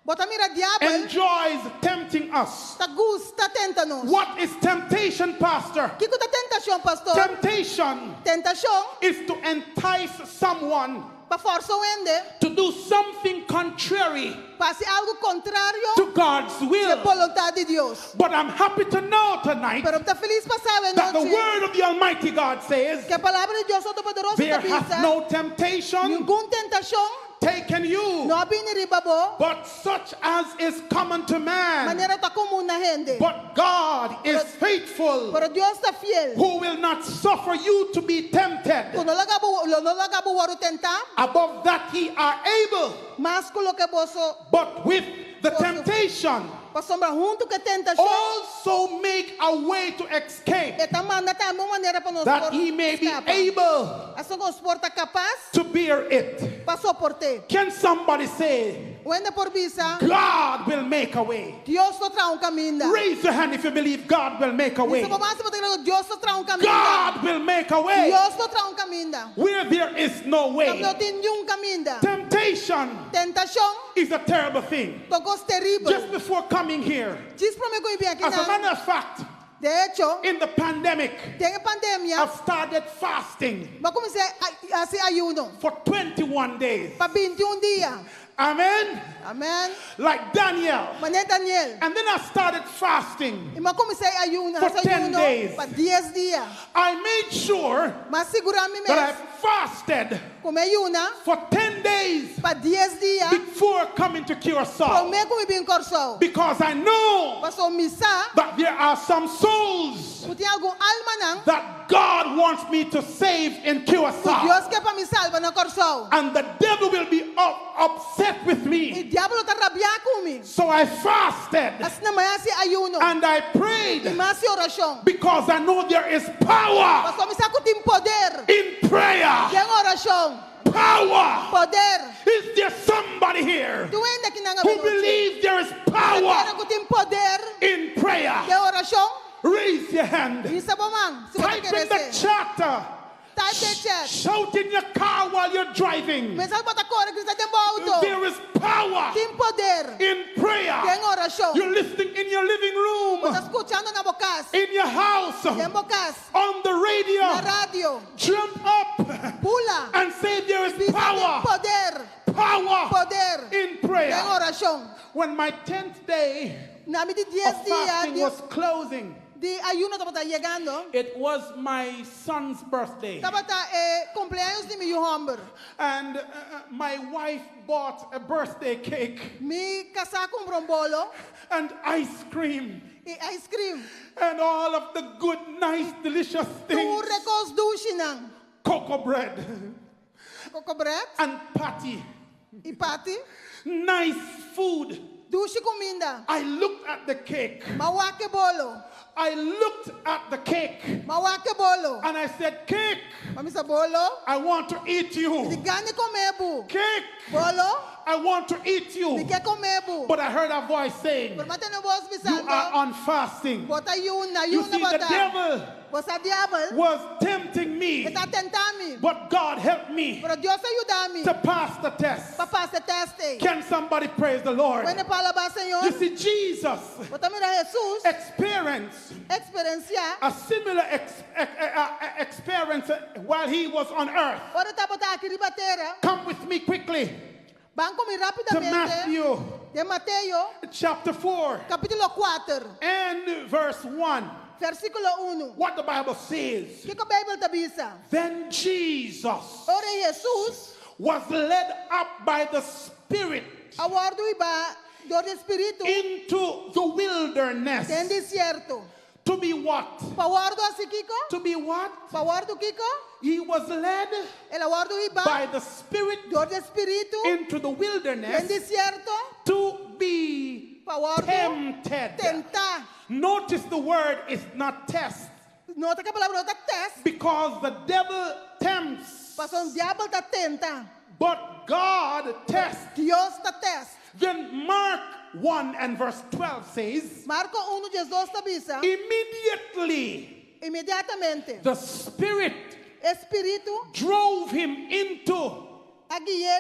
Bo ta mira diabel enjoys tempting us. ta gusta tenta nos. What is temptation, Pastor? Kiko ta tentashon, pastor? Temptation Tentashon is to entice someone pa fòrsa un hende to do something contrary pa hasi algu kontrario to God's di will. boluntat di Dios. But I'm happy to know tonight Pero mi ta felis pa sa that the nochi word of the Almighty God says, ku e palabra di Dios Todopoderoso There ta hath bisa no temptation ningun tentashon taken you, no a bini riba bo but such as is common to man. manera ta komun na hende. But God is faithful, Pero Dios ta fiel. who will not suffer you to be tempted Ku no laga bo lo no laga bo wòrdu tentá above that ye are able, mas ku loke boso but with the temptation pasobra huntu ku e tentashon also make a way to escape, e ta manda tambe un manera pa nos that por ye may be skapa. able Asina ku nos por ta kapas to bear it. pa soport'é. Can somebody say, Un hende por bisa, God will make a way? Dios lo traha un kaminda. Raise your hand if you believe God will make a way. Hisa bo man si bo ta kere Dios lo traha un kaminda. God will make a way Dios lo traha un kaminda. where there is no way. No tin ningun kaminda. Temptation Tentashon is a terrible thing. ta un kos teribel. Just before coming here, Djis promé ku mi bin aki as a nan. matter of fact, De echo, in the pandemic, den e pandemia, I've started fasting m'a kuminsá hasi ayuno for 21 days. pa 21 dia. Amen. Amèn. Like Daniel. Manera Daniel. And then I started fasting. I m'a kuminsá ayuno, For hasi 10 ayuno days. pa 10 dia. I made sure M'a sigurá mi that I mes fasted ku mi a yuna for 10 days pa 10 dia before coming to Curacao. promé ku mi bin Kòrsou. Because I know Pasobra mi sa that there are some souls ku tin algun almanan that God wants me to save in ku Curacao. Dios ke pa mi salba na Kòrsou. And the devil will be upset with I me. diabel ta rabia ku mi. So I fasted Asina m'a hasi ayuno. and I prayed I m'a hasi orashon. because I know there is power Pasobra mi sa ku tin poder in prayer. den orashon. Power. Poder. Is there somebody here Tin un hende aki nan who believes there is power Kere ku tin poder in prayer? den orashon. Raise your hand. Hisa bo man. Si bo Type in the kere. chat. Type den chat. Shout in your car while you're driving. Mientras bo ta kore, grita den bo outo. There is power Tin poder in prayer. den orashon. You're listening in your living Bo ta room, skuchando na bo kas. in your house, Den bo kas. on the Na radio. radio. Jump up Bula. and say there is Bisa tin power, poder. power Poder in prayer. den orashon. When my 10th day Na mi di 10 of dia, fasting di, was closing, Di ayuno tabata yegando. It was my son's birthday. Tabata e kumpleaños di mi yu hòmber. And my wife bought a birthday cake Mi kasá a kumpra un bolo and ice cream i ice cream. and all of the good, nice, delicious Tur things. e kos dushinan. Cocoa bread Coco bread and patty. i patty. Nice food. Dushi kuminda. I looked at the cake. M'a wak e bolo. I looked at the cake M'a wak e bolo. and I said, Cake, M'a bisa bolo. I want to eat Mi you. gan'i kome bo. Cake, Bolo. I want to eat Mi you. ke kome bo. But I heard a voice saying, Pero m'a tende un bos You bisando. are on fasting. Bo ta yuna, You yuna see, the bo ta. devil Bo sa diabel. was tempting me, E ta tenta mi. but God helped me Pero Dios a yuda mi. to pass the test. Pa pasa e tèst. Can somebody praise the Lord? Bo por alabá Señor. You see, Jesus Bo ta mira Hesus experienced eksperensiá. a similar experience while he was on earth. Ora e tabata aki riba tera. Come with me quickly Ban ku mi to rápidamente. Matthew Den Mateo, chapter 4 kapítulo 4, and verse 1. versíkulo 1. What the Bible says. Kiko Beibel ta bisa? Then Jesus Ora Hesus was led up by the Spirit a wòrdu hibá dor di Spiritu into the wilderness den desierto. to be what? Pa wòrdu hasí kiko? To be what? Pa wòrdu kiko? He was led El a wòrdu hibá by the Spirit dor di Spiritu into the den wilderness desierto to be pa wòrdu tempted. tentá. Notice the word is not test Nota ku e palabra no ta tèst, because the devil tempts, pasobra diabel ta tenta. but God tests. Dios ta tèst. Then Mark 1 and verse 12 says, Marko 1, 12 ta bisa. Immediately Inmediatamente, the Spirit Spiritu drove him into a gui'é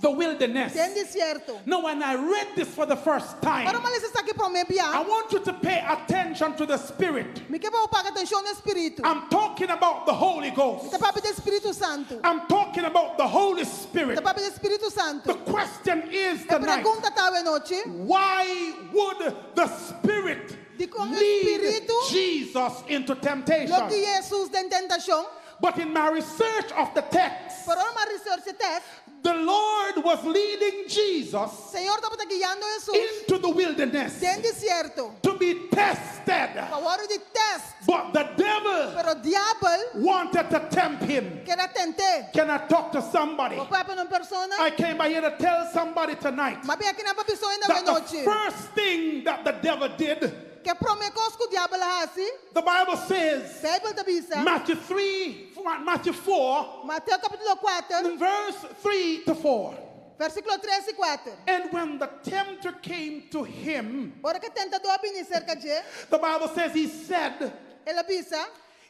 the wilderness. den desierto. Now, when I read this for the first time, Ora m'a lesa esaki promé I bia. want you to pay attention to the Spirit. Mi ke pa bo paga atenshon na Spiritu. I'm talking about the Holy Ghost. Mi ta papia di Spiritu Santu. I'm talking about the Holy Spirit. Ta papia di Spiritu Santu. The question is E tonight pregunta ta awe nochi. why would the Spirit Dikon lead Spiritu Jesus into Lo temptation? guia Hesus den tentashon. But in my research of the text, Pero ora m'a research e teksto. the Lord was leading Jesus Señor tabata guiando Hesus into the wilderness den desierto. to be tested. Pa wòrdu di tèst. But the devil Pero diabel wanted to tempt him. ker a tent'é. Can I talk to somebody? Por papia ku un persona. I came by here to tell somebody tonight M'a bin akinan pa bisa un hende that the anochi. first thing that the devil did, Ku e promé kos ku diabel a hasi. the Bible says, Beibel ta bisa. Matthew 3, Matthew 4, Mateo kapítulo 4, verse 3 to 4. versíkulo 3 i 4. And when the tempter came to him, Ora ku e tentadó a bini serka dje, the Bible says he said, el a bisa,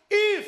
If,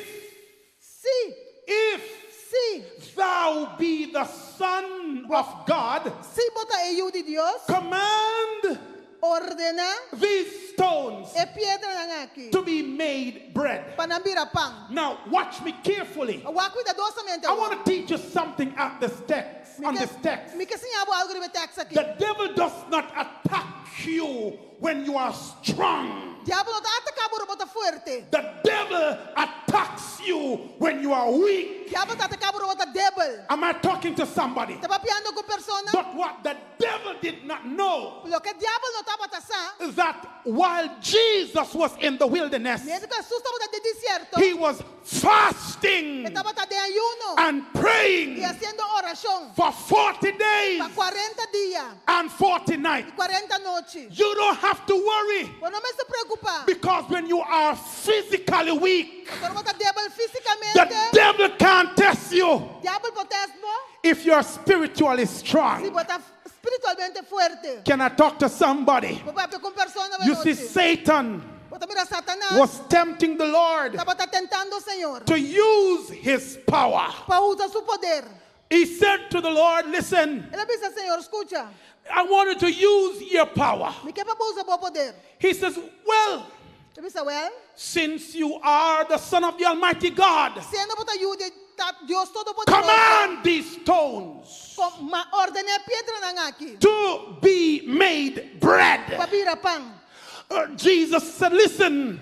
si, if si, thou be the Son of God, si bo ta e yu di Dios, command ordená these stones e piedranan aki, to be made bread. pa nan bira pan. Now, watch me carefully. Wak kuidadosamente. I want to teach you something at this text, on this text. Mi ke siña bo algu riba e teksto aki. The devil does not attack you when you are strong. Diabel no ta ataká bo ora bo ta fuerte. The devil attacks you when you are weak. Diabel ta ataká bo ora bo ta débil. Am I talking to somebody? Ta papiando ku un persona? But what the devil did not know Loke diabel no tabata sa, is that while Jesus was in the wilderness, mientras ku Hesus tabata den desierto, he was fasting e tabata den ayuno and praying i hasiendo orashon for 40 days pa 40 dia and 40 nights. i 40 anochi. You don't have to worry Bo no mester preokupá. because when you are physically weak, Ora bo ta débil the físikamente, devil can't test you diabel por tèst bo if you're spiritually si strong. bo ta spiritualmente fuerte. Can I talk to somebody? Por papia ku un persona You see, anochi. Satan Bo ta mira Satanas was tempting the Lord tabata tentando Señor to use his power. pa usa su poder. He said to the Lord, Listen, El a bisa Señor, skucha. I wanted to use your power. Mi ke pa bo usa bo poder. He says, Well, El a bisa, well, since you are the Son of the Almighty God, siendo bo ta yu di Dios Todopoderoso, command these stones ma ordená e piedranan aki to be made bread. pa bira pan. Jesus said, Listen,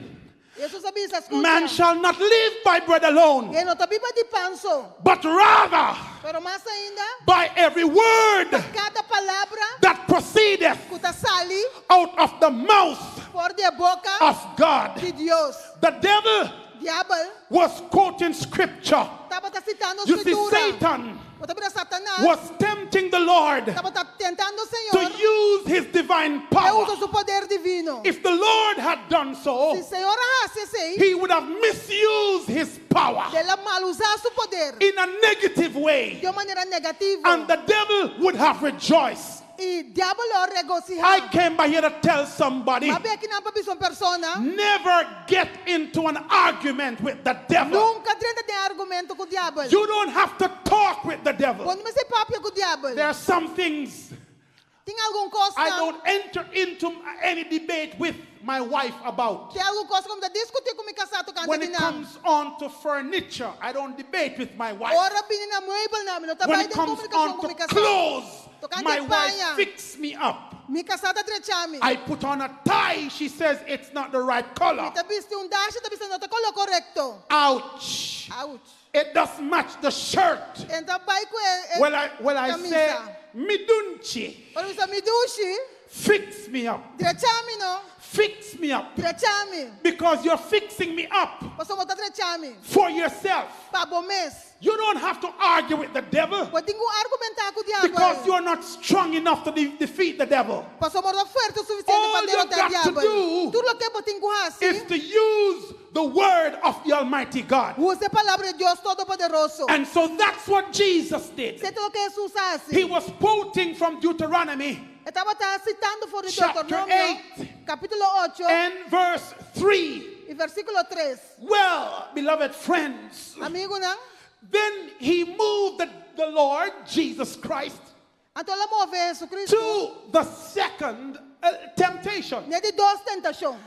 Hesus a bisa, Skucha. Man shall not live by bread alone, Hende no ta biba di pan so. but rather Pero mas ainda, by every word kada palabra that proceedeth ku ta sali out of the mouth for di boka of God. di Dios. The devil Diabel was quoting scripture. tabata sitando You see, skritura. Satan Bo ta mira Satanas was tempting the Lord tabata tentando to Señor use his divine pa power. usa su poder divino. If the Lord had done so, Si Señor a hasi esei, he would have misused his power el a malusá su poder in a negative way, di un manera negativo. and the devil would have rejoiced. I diabel lo regosihá. I came by here to tell somebody M'a bin akinan pa bisa un persona, never get into an argument with the devil. nunka drenta den argumento ku diabel. You don't have to talk with the devil. Bo no mester papia ku diabel. There are some things Tin algun kos I don't enter into any debate with my wife about. Tin algun kos ku mi no ta diskutí ku mi kasá tokante When di it nan. comes on to furniture, I don't debate with my wife. Ora bini na muebel mi no When ta it den comes komunikashon on ku mi to kasá. clothes, Tokante my wife paña. fix me up. Mi kasá ta drecha mi. I put on a tie, she says it's not the right color. Mi ta bisti un dashi, e ta bisa no ta e koló korekto. Ouch. Ouch. It doesn't match the shirt. E n' ta bai ku e, e Well, I kamisa. say, Mi dunchi, Ora mi bisa mi dushi, fix me up. drecha mi no, Fix me up. drecha mi. Because you're fixing me up Pasobra bo ta drecha mi. for yourself. Pa bo mes. You don't have to argue with the devil Bo n' tin ku argumentá ku diabel. because you're not strong enough to defeat the devil. Pasobra bo no ta fuerte sufisiente All pa you derotá got to diabel. do Tur loke bo tin ku hasi. Is to use the word of the Almighty God. Usa e palabra di Dios Todopoderoso. And so that's what Jesus did. Esei ta loke Hesus a hasi. He was quoting from Deuteronomy E tabata sitando for di Chapter Deuteronomio, 8. kapítulo 8 and verse 3. i versíkulo 3. Well, beloved friends, Amigunan, then he moved the Lord Jesus Christ anto el a move Hesukristu to the second temptation. Na e di dos tentashon.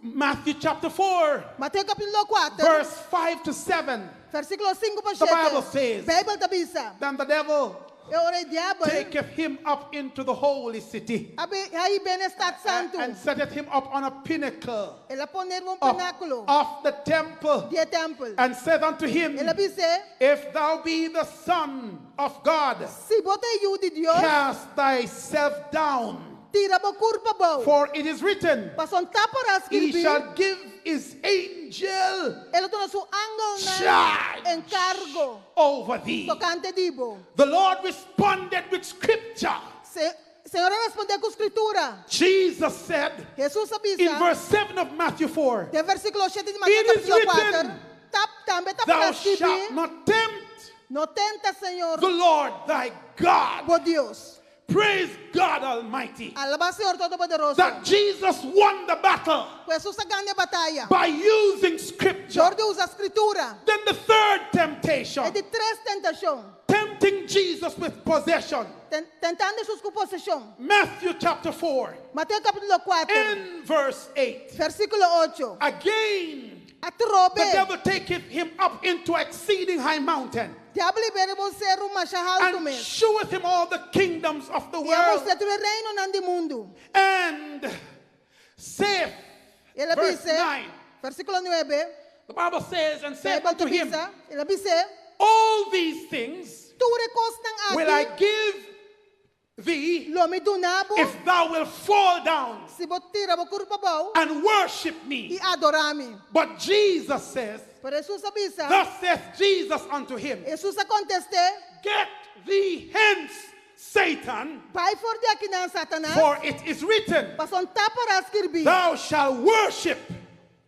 Matthew chapter 4, Mateo kapítulo 4, verse 5 to 7. versíkulo 5 pa The Bible 7. says- Beibel ta bisa. Then the devil E ora ei diabel taketh him up into the holy city a hib'é na e stat santu. and setteth him up on a pinnacle El a pon'é un pinákulo of the temple di e tèmpel. and said unto him, El a bis'é, If thou be the Son of God, si bo ta e yu di Dios, cast thyself down. tira bo kurpa abou. For it is written, Pasobra ta pará He skirbí, shall give his angel e lo duna su angelnan charge enkargo over thee. tokante di bo. The Lord responded with scripture. Se, Señor a rospondé ku skritura. Jesus said Hesus a in bisa, verse 7 of Matthew 4, den versíkulo 7 di Mateo It is kapítulo 4, written, ta, tambe ta Thou pará skirbí, shalt not tempt no tenta Señor the Lord thy God. bo Dios. Praise God Almighty Alabá Señor Todopoderoso. that Jesus won the battle Ku Hesus a gana e bataya. by using scripture. Dor di usa skritura. Then the third temptation, E di tres tentashon. tempting Jesus with possession. Ten, tentando Hesus ku poseshon. Matthew chapter 4 Mateo kapítulo 4, and verse 8. versíkulo 8. Again, Atrobe. the devil taketh him up into exceeding high mountain Diabel a hib'é riba un seru masha haltu and mes. sheweth him all the kingdoms of the I a world mustr'é tur e reinonan di mundu. and saith, El a verse bis'é, 9, versíkulo 9, the Bible says, and said Beibel unto him, ta bisa, el a bis'é, All these things tur e kosnan will I aki, give thee lo mi duna bo, if thou wilt fall down si bo tira bo kurpa abou and worship me. i adorá mi. But Jesus says, Pero Hesus a bisa, Thus saith Jesus unto him, Hesus a kontest'é, Get thee hence, Satan, bai for di akinan, Satanas, for it is written, pasobra ta pará skirbí, Thou shalt worship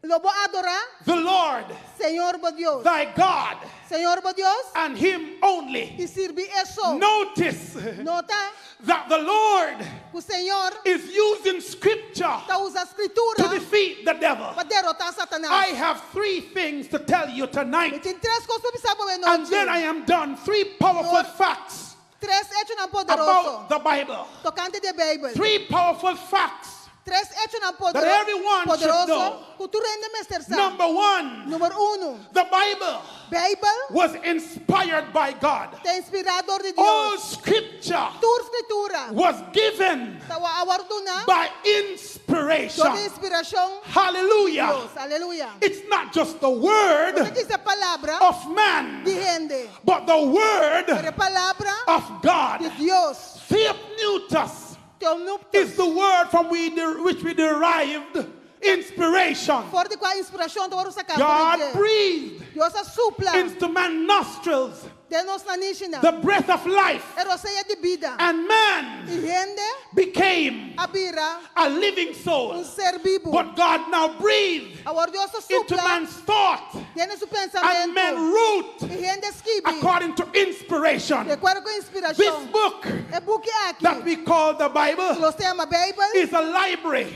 lo bo adorá the Lord Señor bo Dios. thy God, Señor bo Dios, and him only. i sirbi e so. Notice Nota that the Lord ku Señor is using scripture ta usa to skritura defeat the devil. pa derotá Satanas. I have three things to tell you Mi tonight, tin tres kos pa bisa bo and then I am done. Three powerful facts Tres echonan poderoso about the Bible. tokante di Beibel. Three powerful facts Tres echonan that everyone should poderoso know. ku tur hende mester sa. Number one, Number 1, the Bible Beibel was inspired by God. ta inspirá dor di All Dios. scripture Tur skritura was given ta a wòrdu duná by dor di inspiration. inspirashon Hallelujah. Dios. Aleluya. It's not just the word No ta djis e palabra of man, di hende, but the word pero e palabra of God. di Dios. Theopneustos Theopneustos. is the word from which we derived inspiration. For di kua inspirashon ta wòrdu saká. God breathed Dios a supla into man's nostrils den nos nanishinan. the breath of life, E rosea di bida. and man I hende became a bira a living soul. un ser bibu. But God now breathed Awor Dios a into supla man's thought, den su and man pensamentu. wrote I hende a skibi. according to inspiration. Di akuerdo ku This inspirashon. book E buki that aki. we call the Bible Nos ta yama Beibel. is a library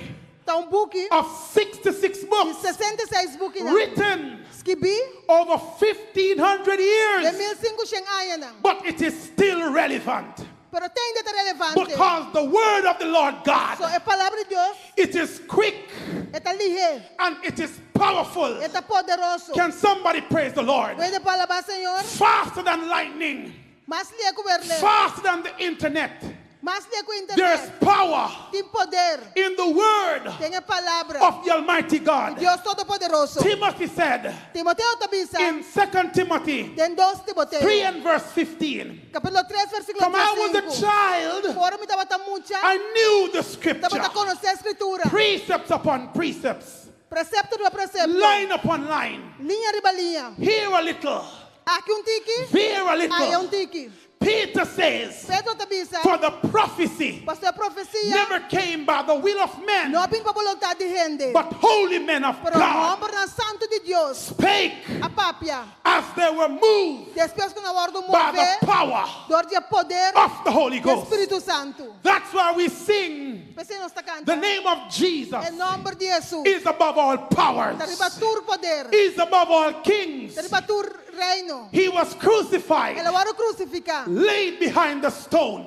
Ta un buki of 66 di books 66 buki written Skibí over 1500 di years, 1500 añanan. but it is still relevant Pero te ainda ta relevante. because the word of the Lord So God, e palabra di Dios it is quick e ta lihé, and it is powerful. e ta poderoso. Can somebody praise the Lord? Un hende por alabá Señor. Faster than lightning, Mas lihé ku werlek. faster than the internet. Mas lihé ku There's internet. power Tin poder. in the word Den e palabra. of the Almighty God. Dios Todopoderoso. Timothy said Timoteo ta bisa. in 2 Timothy Den 2 Timoteo. 3 and verse 15, Kapítulo 3, versíkulo From I was a 5. child, Ora mi tabata mucha. I knew the scripture, Tabata konosé skritura. precepts upon precepts, Presepto riba presepto. line upon line, Liña riba liña. here a little, Aki un tiki. there a Aya little. un tiki. Peter says, Pedro ta bisa. For the prophecy Pasobra e profesia never came by the will of men, no a bin pa boluntat di hende. but holy men of Pero God hòmbernan santu di Dios. spake A papia. as they were moved Despues ku nan a wòrdu by mové. the power Dor di poder of the Holy di Ghost. Spiritu Santu. That's why we sing P'esei nos ta kanta. the name of Jesus E nòmber di Jesus. is above all powers, Ta riba tur poder. is above all kings. Ta riba tur reino. He was crucified, El a wòrdu krusifiká. laid behind the stone.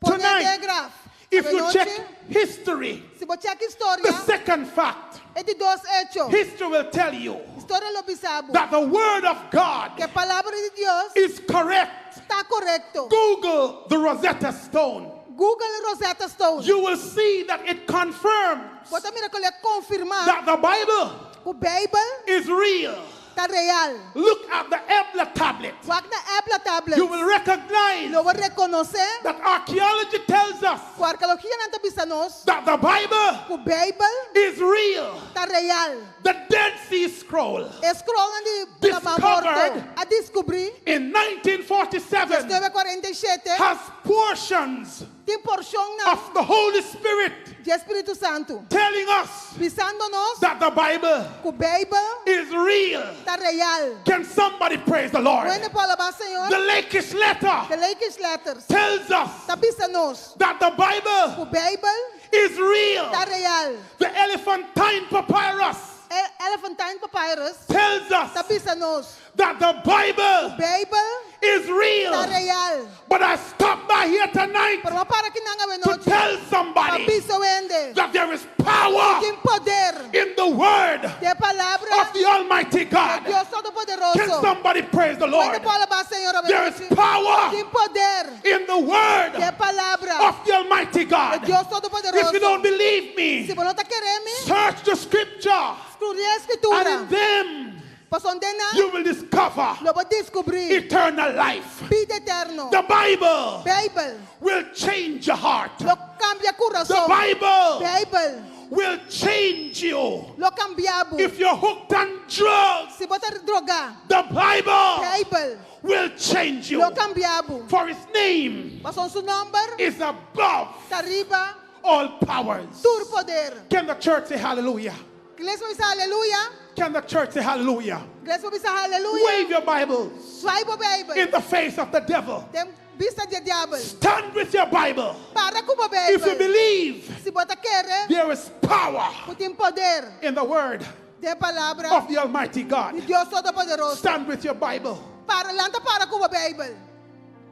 Poné Tonight, den graf. if you Anochi, check history, si bo check the historia, second fact, e di dos echo. history will tell you Historia lo bisa bo. that the word of God Ku e palabra di Dios is correct. ta korekto. Google the Rosetta Stone. Google Rosetta Stone. You will see that it confirms Bo ta mira ku e ta konfirmá that the Bible ku Beibel is real. ta real. Look at the Ebla tablet. Wak na Ebla tablet. You will recognize Lo bo rekonosé that archaeology tells us ku arkeologia ta bisa nos that the Bible ku Beibel is real. ta real. The Dead Sea Scroll E skrolnan di Laman Morto Discovered a deskubrí in 1947 1947 has portions tin porshonnan of the Holy Spirit di Spiritu Santu. telling us Bisando nos that the Bible ku Beibel is real. ta real. Can somebody praise the Lord? Un hende por alabá Señor. The Lakish letter The Lakish letters tells us ta bisa nos that the Bible ku Beibel is real. ta real. The Elephantine Papyrus Elephantine Papyrus tells us ta bisa nos that the Bible Beibel is real. ta real. But I stopped by here tonight Pero m'a para akinan to awe nochi tell somebody pa bisa un hende that there is power tin poder in the word den palabra of the Almighty God. Dios Todopoderoso. Can somebody praise the Un Lord? hende por alabá Señor There is power Tin poder in the word den palabra of the Almighty God. di Dios If you Todopoderoso. don't believe me, Si bo no ta kere mi, search the scripture studia and skritura. in them Pasobra den nan, you will discover lo bo deskubrí eternal life. bida eterno. The Bible Beibel will change your heart. lo kambia The kurason. Bible Beibel will change you. lo kambia bo. If you're hooked on drugs, Si bo ta drogá, the Bible Beibel will change you. lo kambia bo. For his name Pasobra su nòmber is above ta riba all powers. tur poder. Can the church say hallelujah? Iglesia bisa aleluya. Can the church say hallelujah? Iglesia bisa aleluya. Wave your Bibles Zwai bo Beibel. in the face of the devil. Den bista di diabel. Stand with your Bible. Para ku bo If you Beibel. believe Si bo ta kere, there is power ku tin poder in the word den palabra of the Almighty God, di Dios Todopoderoso. stand with your Bible. Para lanta para ku bo Beibel.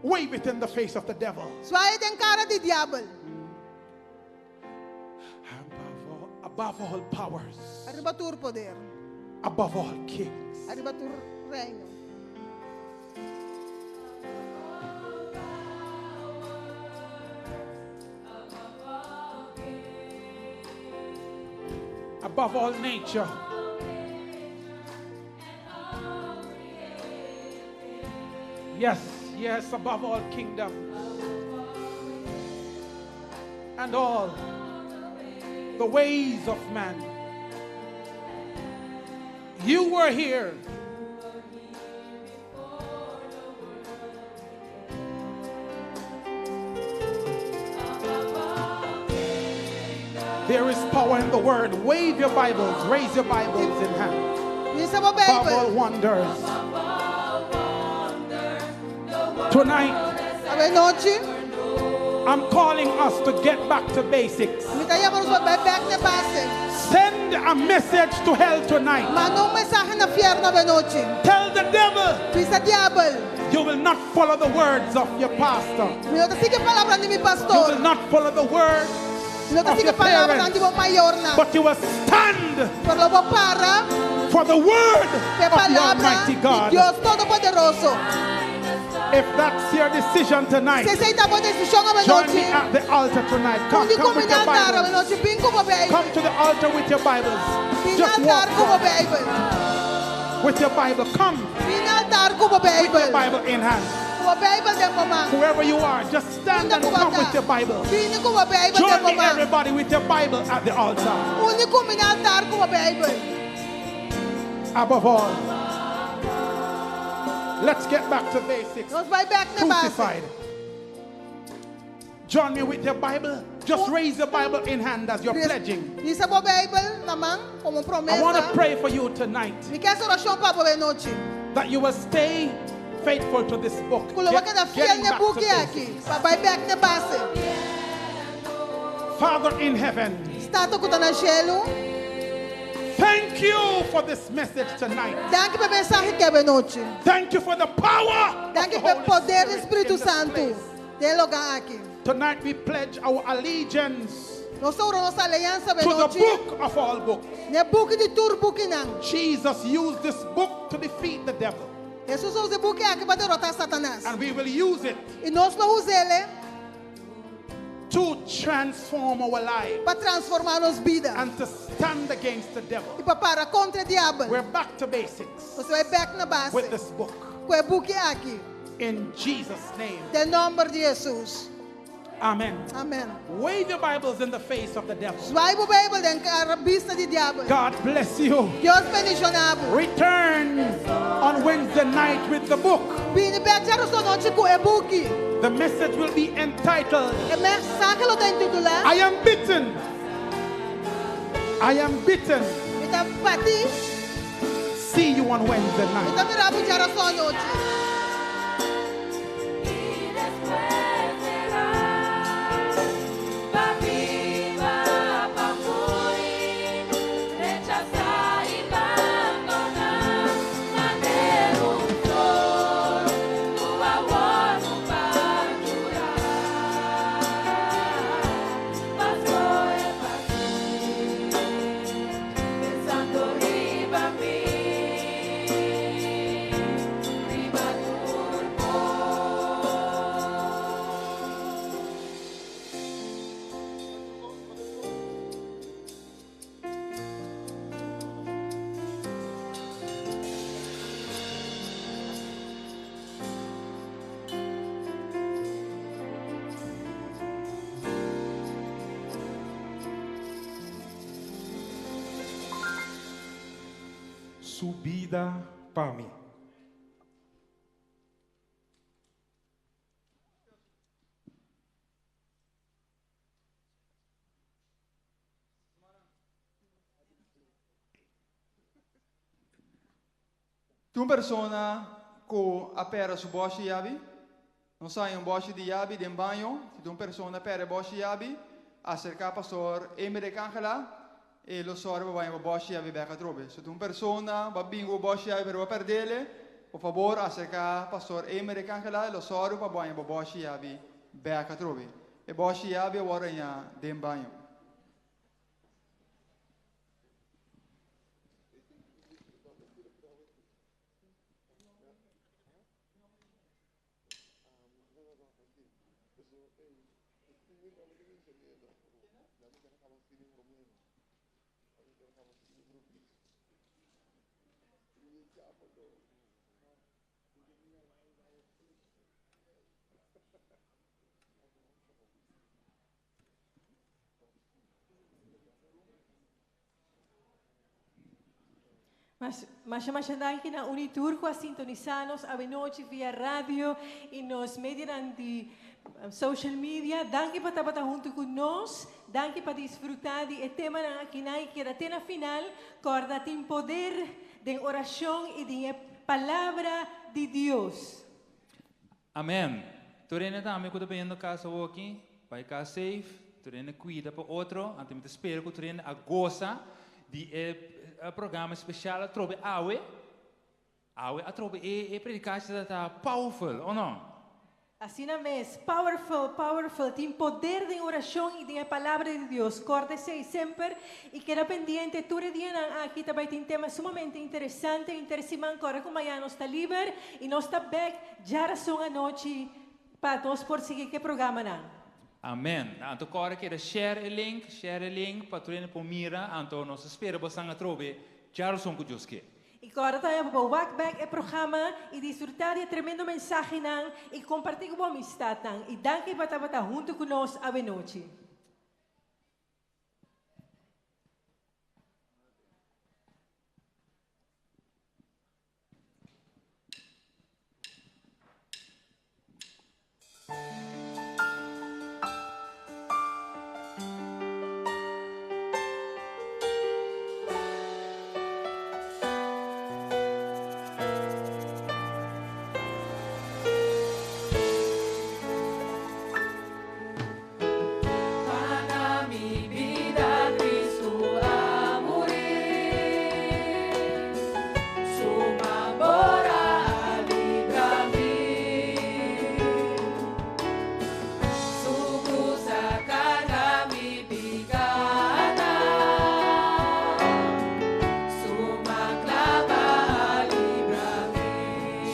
Wave it in the face of the devil. Zwai den kara di diabel. Above Above all powers, Ariba tur poder. above all kings. Ariba tur reino. Above all nature. Yes, yes, above all kingdoms. And all the ways of man. You were here. There is power in the word. Wave your Bibles, raise your Bibles in hand. Hisa bo Above all Bijbel. wonders. Tonight, Awe nochi. I'm calling us to get back to basics. Mi ta yama nos pa bèk na base. Send a message to hell tonight. Manda un mensahe na fièrnu awe nochi. Tell the devil Bisa diabel. you will not follow the words of your pastor. Mi no ta sigui palabra di mi You pastor. will not follow the words Mi no ta of sigui your palabra parents. di bo mayornan. But you will stand Pero lo bo para for the word e of the palabra Almighty di God. Dios Todopoderoso. If that's your decision tonight, Si esei ta bo desishon awe join me nochi. at the altar tonight. Come, Uni come ku mi with your na altar awe Bibles. nochi. Bin ku bo Come Bijbel. to the altar with your Bibles. Bin Just altar walk ku bo Bijbel. with your Bible. Come Bin altar ku bo with your Bijbel. Bible in hand. Ku bo Bijbel den bo man. Whoever you are, just stand Unda and ku come with bo ta. your Bible. Bini ku bo Bijbel den Join bo me, man. everybody, with your Bible at the altar. Uni ku mi na altar ku bo Bijbel. Above all, let's get back to basics. Nos bai bèk na base. Crucified. Join me with your Bible. Just raise your Bible in hand as you're pledging. Hisa bo Bijbel na man komo I want to promesa. pray for you tonight Mi ke hasi orashon pa bo awe nochi. that you will stay faithful to this book. Ku lo bo keda fiel getting na back to buki aki. basics. Pa bai bèk na base. Father in heaven, Tata ku ta na shelu. thank you for this message tonight. Danki pa e mensahe aki awe nochi. Thank you for the power of Danki the pa Holy poder di Spirit Spiritu in this Santu. place. Den e lugá aki. Tonight we pledge our allegiance Nos ta hura nos aliansa to the awe nochi. book of all books. Na buki di tur bukinan. Jesus used this book to defeat the devil, Hesus a usa e buki aki pa derotá Satanas. and we will use it I nos lo us'é to transform our lives pa transformá nos bida. and to stand against the devil. I pa para kontra diabel. We're back to basics Nos ta bai bèk na base. with this book. Ku e buki aki. In Jesus' name. Den nòmber di Hesus. Amen. Amèn. Wave your Bibles in the face of the devil. Zwaai bo Bijbel den kara bista di diabel. God bless you. Dios bendishoná bo. Return on Wednesday night with the book. Bini bèk djarason anochi ku e buki. The message will be entitled E mensahe lo ta intitulá. I am bitten. I am bitten. Mi ta batí. See you on Wednesday Mi night. ta mira bo djarason anochi. Y después será pa biba, pa muri, rechasá i bandoná, manera un flor, ku a wòrdu padurá. B'a skohe pa pensando riba mi, riba tur Su bida pa mi. Tin un persona ku a pèrdè su bòshi di yabi, nos a haña un bòshi di yabi den baño, si tin un persona a pèrdè bòshi di yabi, aserká pastor Emerick Angela, e lo sòru pa haña bo bòshi di yabi bèk atrobe. Si tin un persona ku a bin ku bòshi di yabi pero a pèrd'é, por fabor aserká pastor Emerick Angela, e lo sòru pa haña bo bòshi di yabi bèk atrobe. E bòshi di yabi awor den baño. Mas, masha masha danki na un i tur ku a sintonisá nos awenochi via radio i nos medionan di social media. Danki pa tabata huntu ku nos. Danki pa disfrutá di e temanan akinan i keda te na final. Kòrda tin poder den orashon i den e Palabra di Dios. Amen. Tur hende tambe ku ta biniendo kas awoki, bai kas safe, tur hende kuida pa otro, anto mi ta spera ku tur hende a gosa di e programa spesial atrobe awe. Awe atrobe e e predikashi ta ta powerful, o no? Asina mes, powerful, powerful, tin poder den orashon i den e Palabra di Dios. Kòrda esei semper i keda pendiente tur e dianan aki ta bai tin tema sumamente interesante. Inter siman kòrda ku mañana nos ta liber i nos ta bèk Djarason anochi pa nos por sigui ku e programanan. Amen. Anto kòrda keda share e link, share e link pa tur hende por mira, anto nos ta spera bosan atrobe djarason ku Dios ke. I kòrda tambe pa bo wak bèk e programa i disfrutá di e tremendo mensahenan i kompartí ku bo amistatnan. I danki pa tabata huntu ku nos awenochi.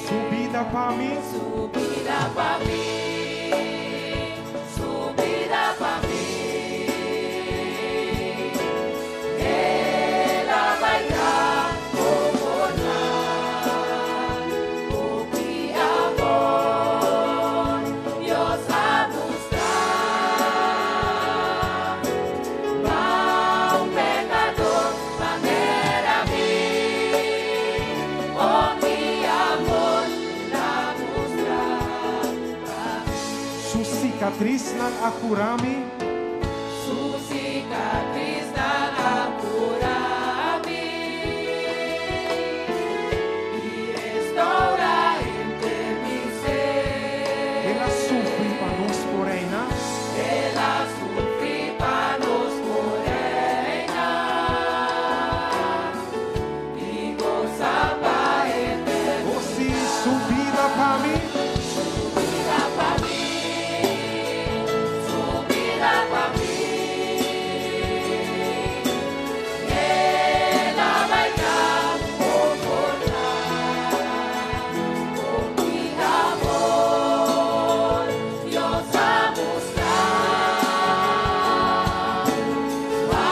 Su bida pa mi. Su bida pa mi, su bida pa mi. El a bai ta konfortá, hopi amor Dios a mustra. Pa un pekador manera mi, hopi amor El a mustra pa mi. Su sikatrisnan a kura mi. Su sikatrisnan a kura mi i restourá henter mi ser. El a sufri pa nos por reina. El a sufri pa nos por reina i gosa pa eternidat. Oh sí, su bida pa mi. Su bida pa mi, su bida pa mi. El a bai ta konfortá, hopi amor Dios a mustra. Pa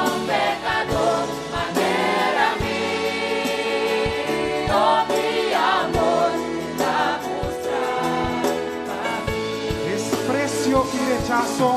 un pekador manera mi, hopi amor El a mustra pa mi. Despresio i rechaso.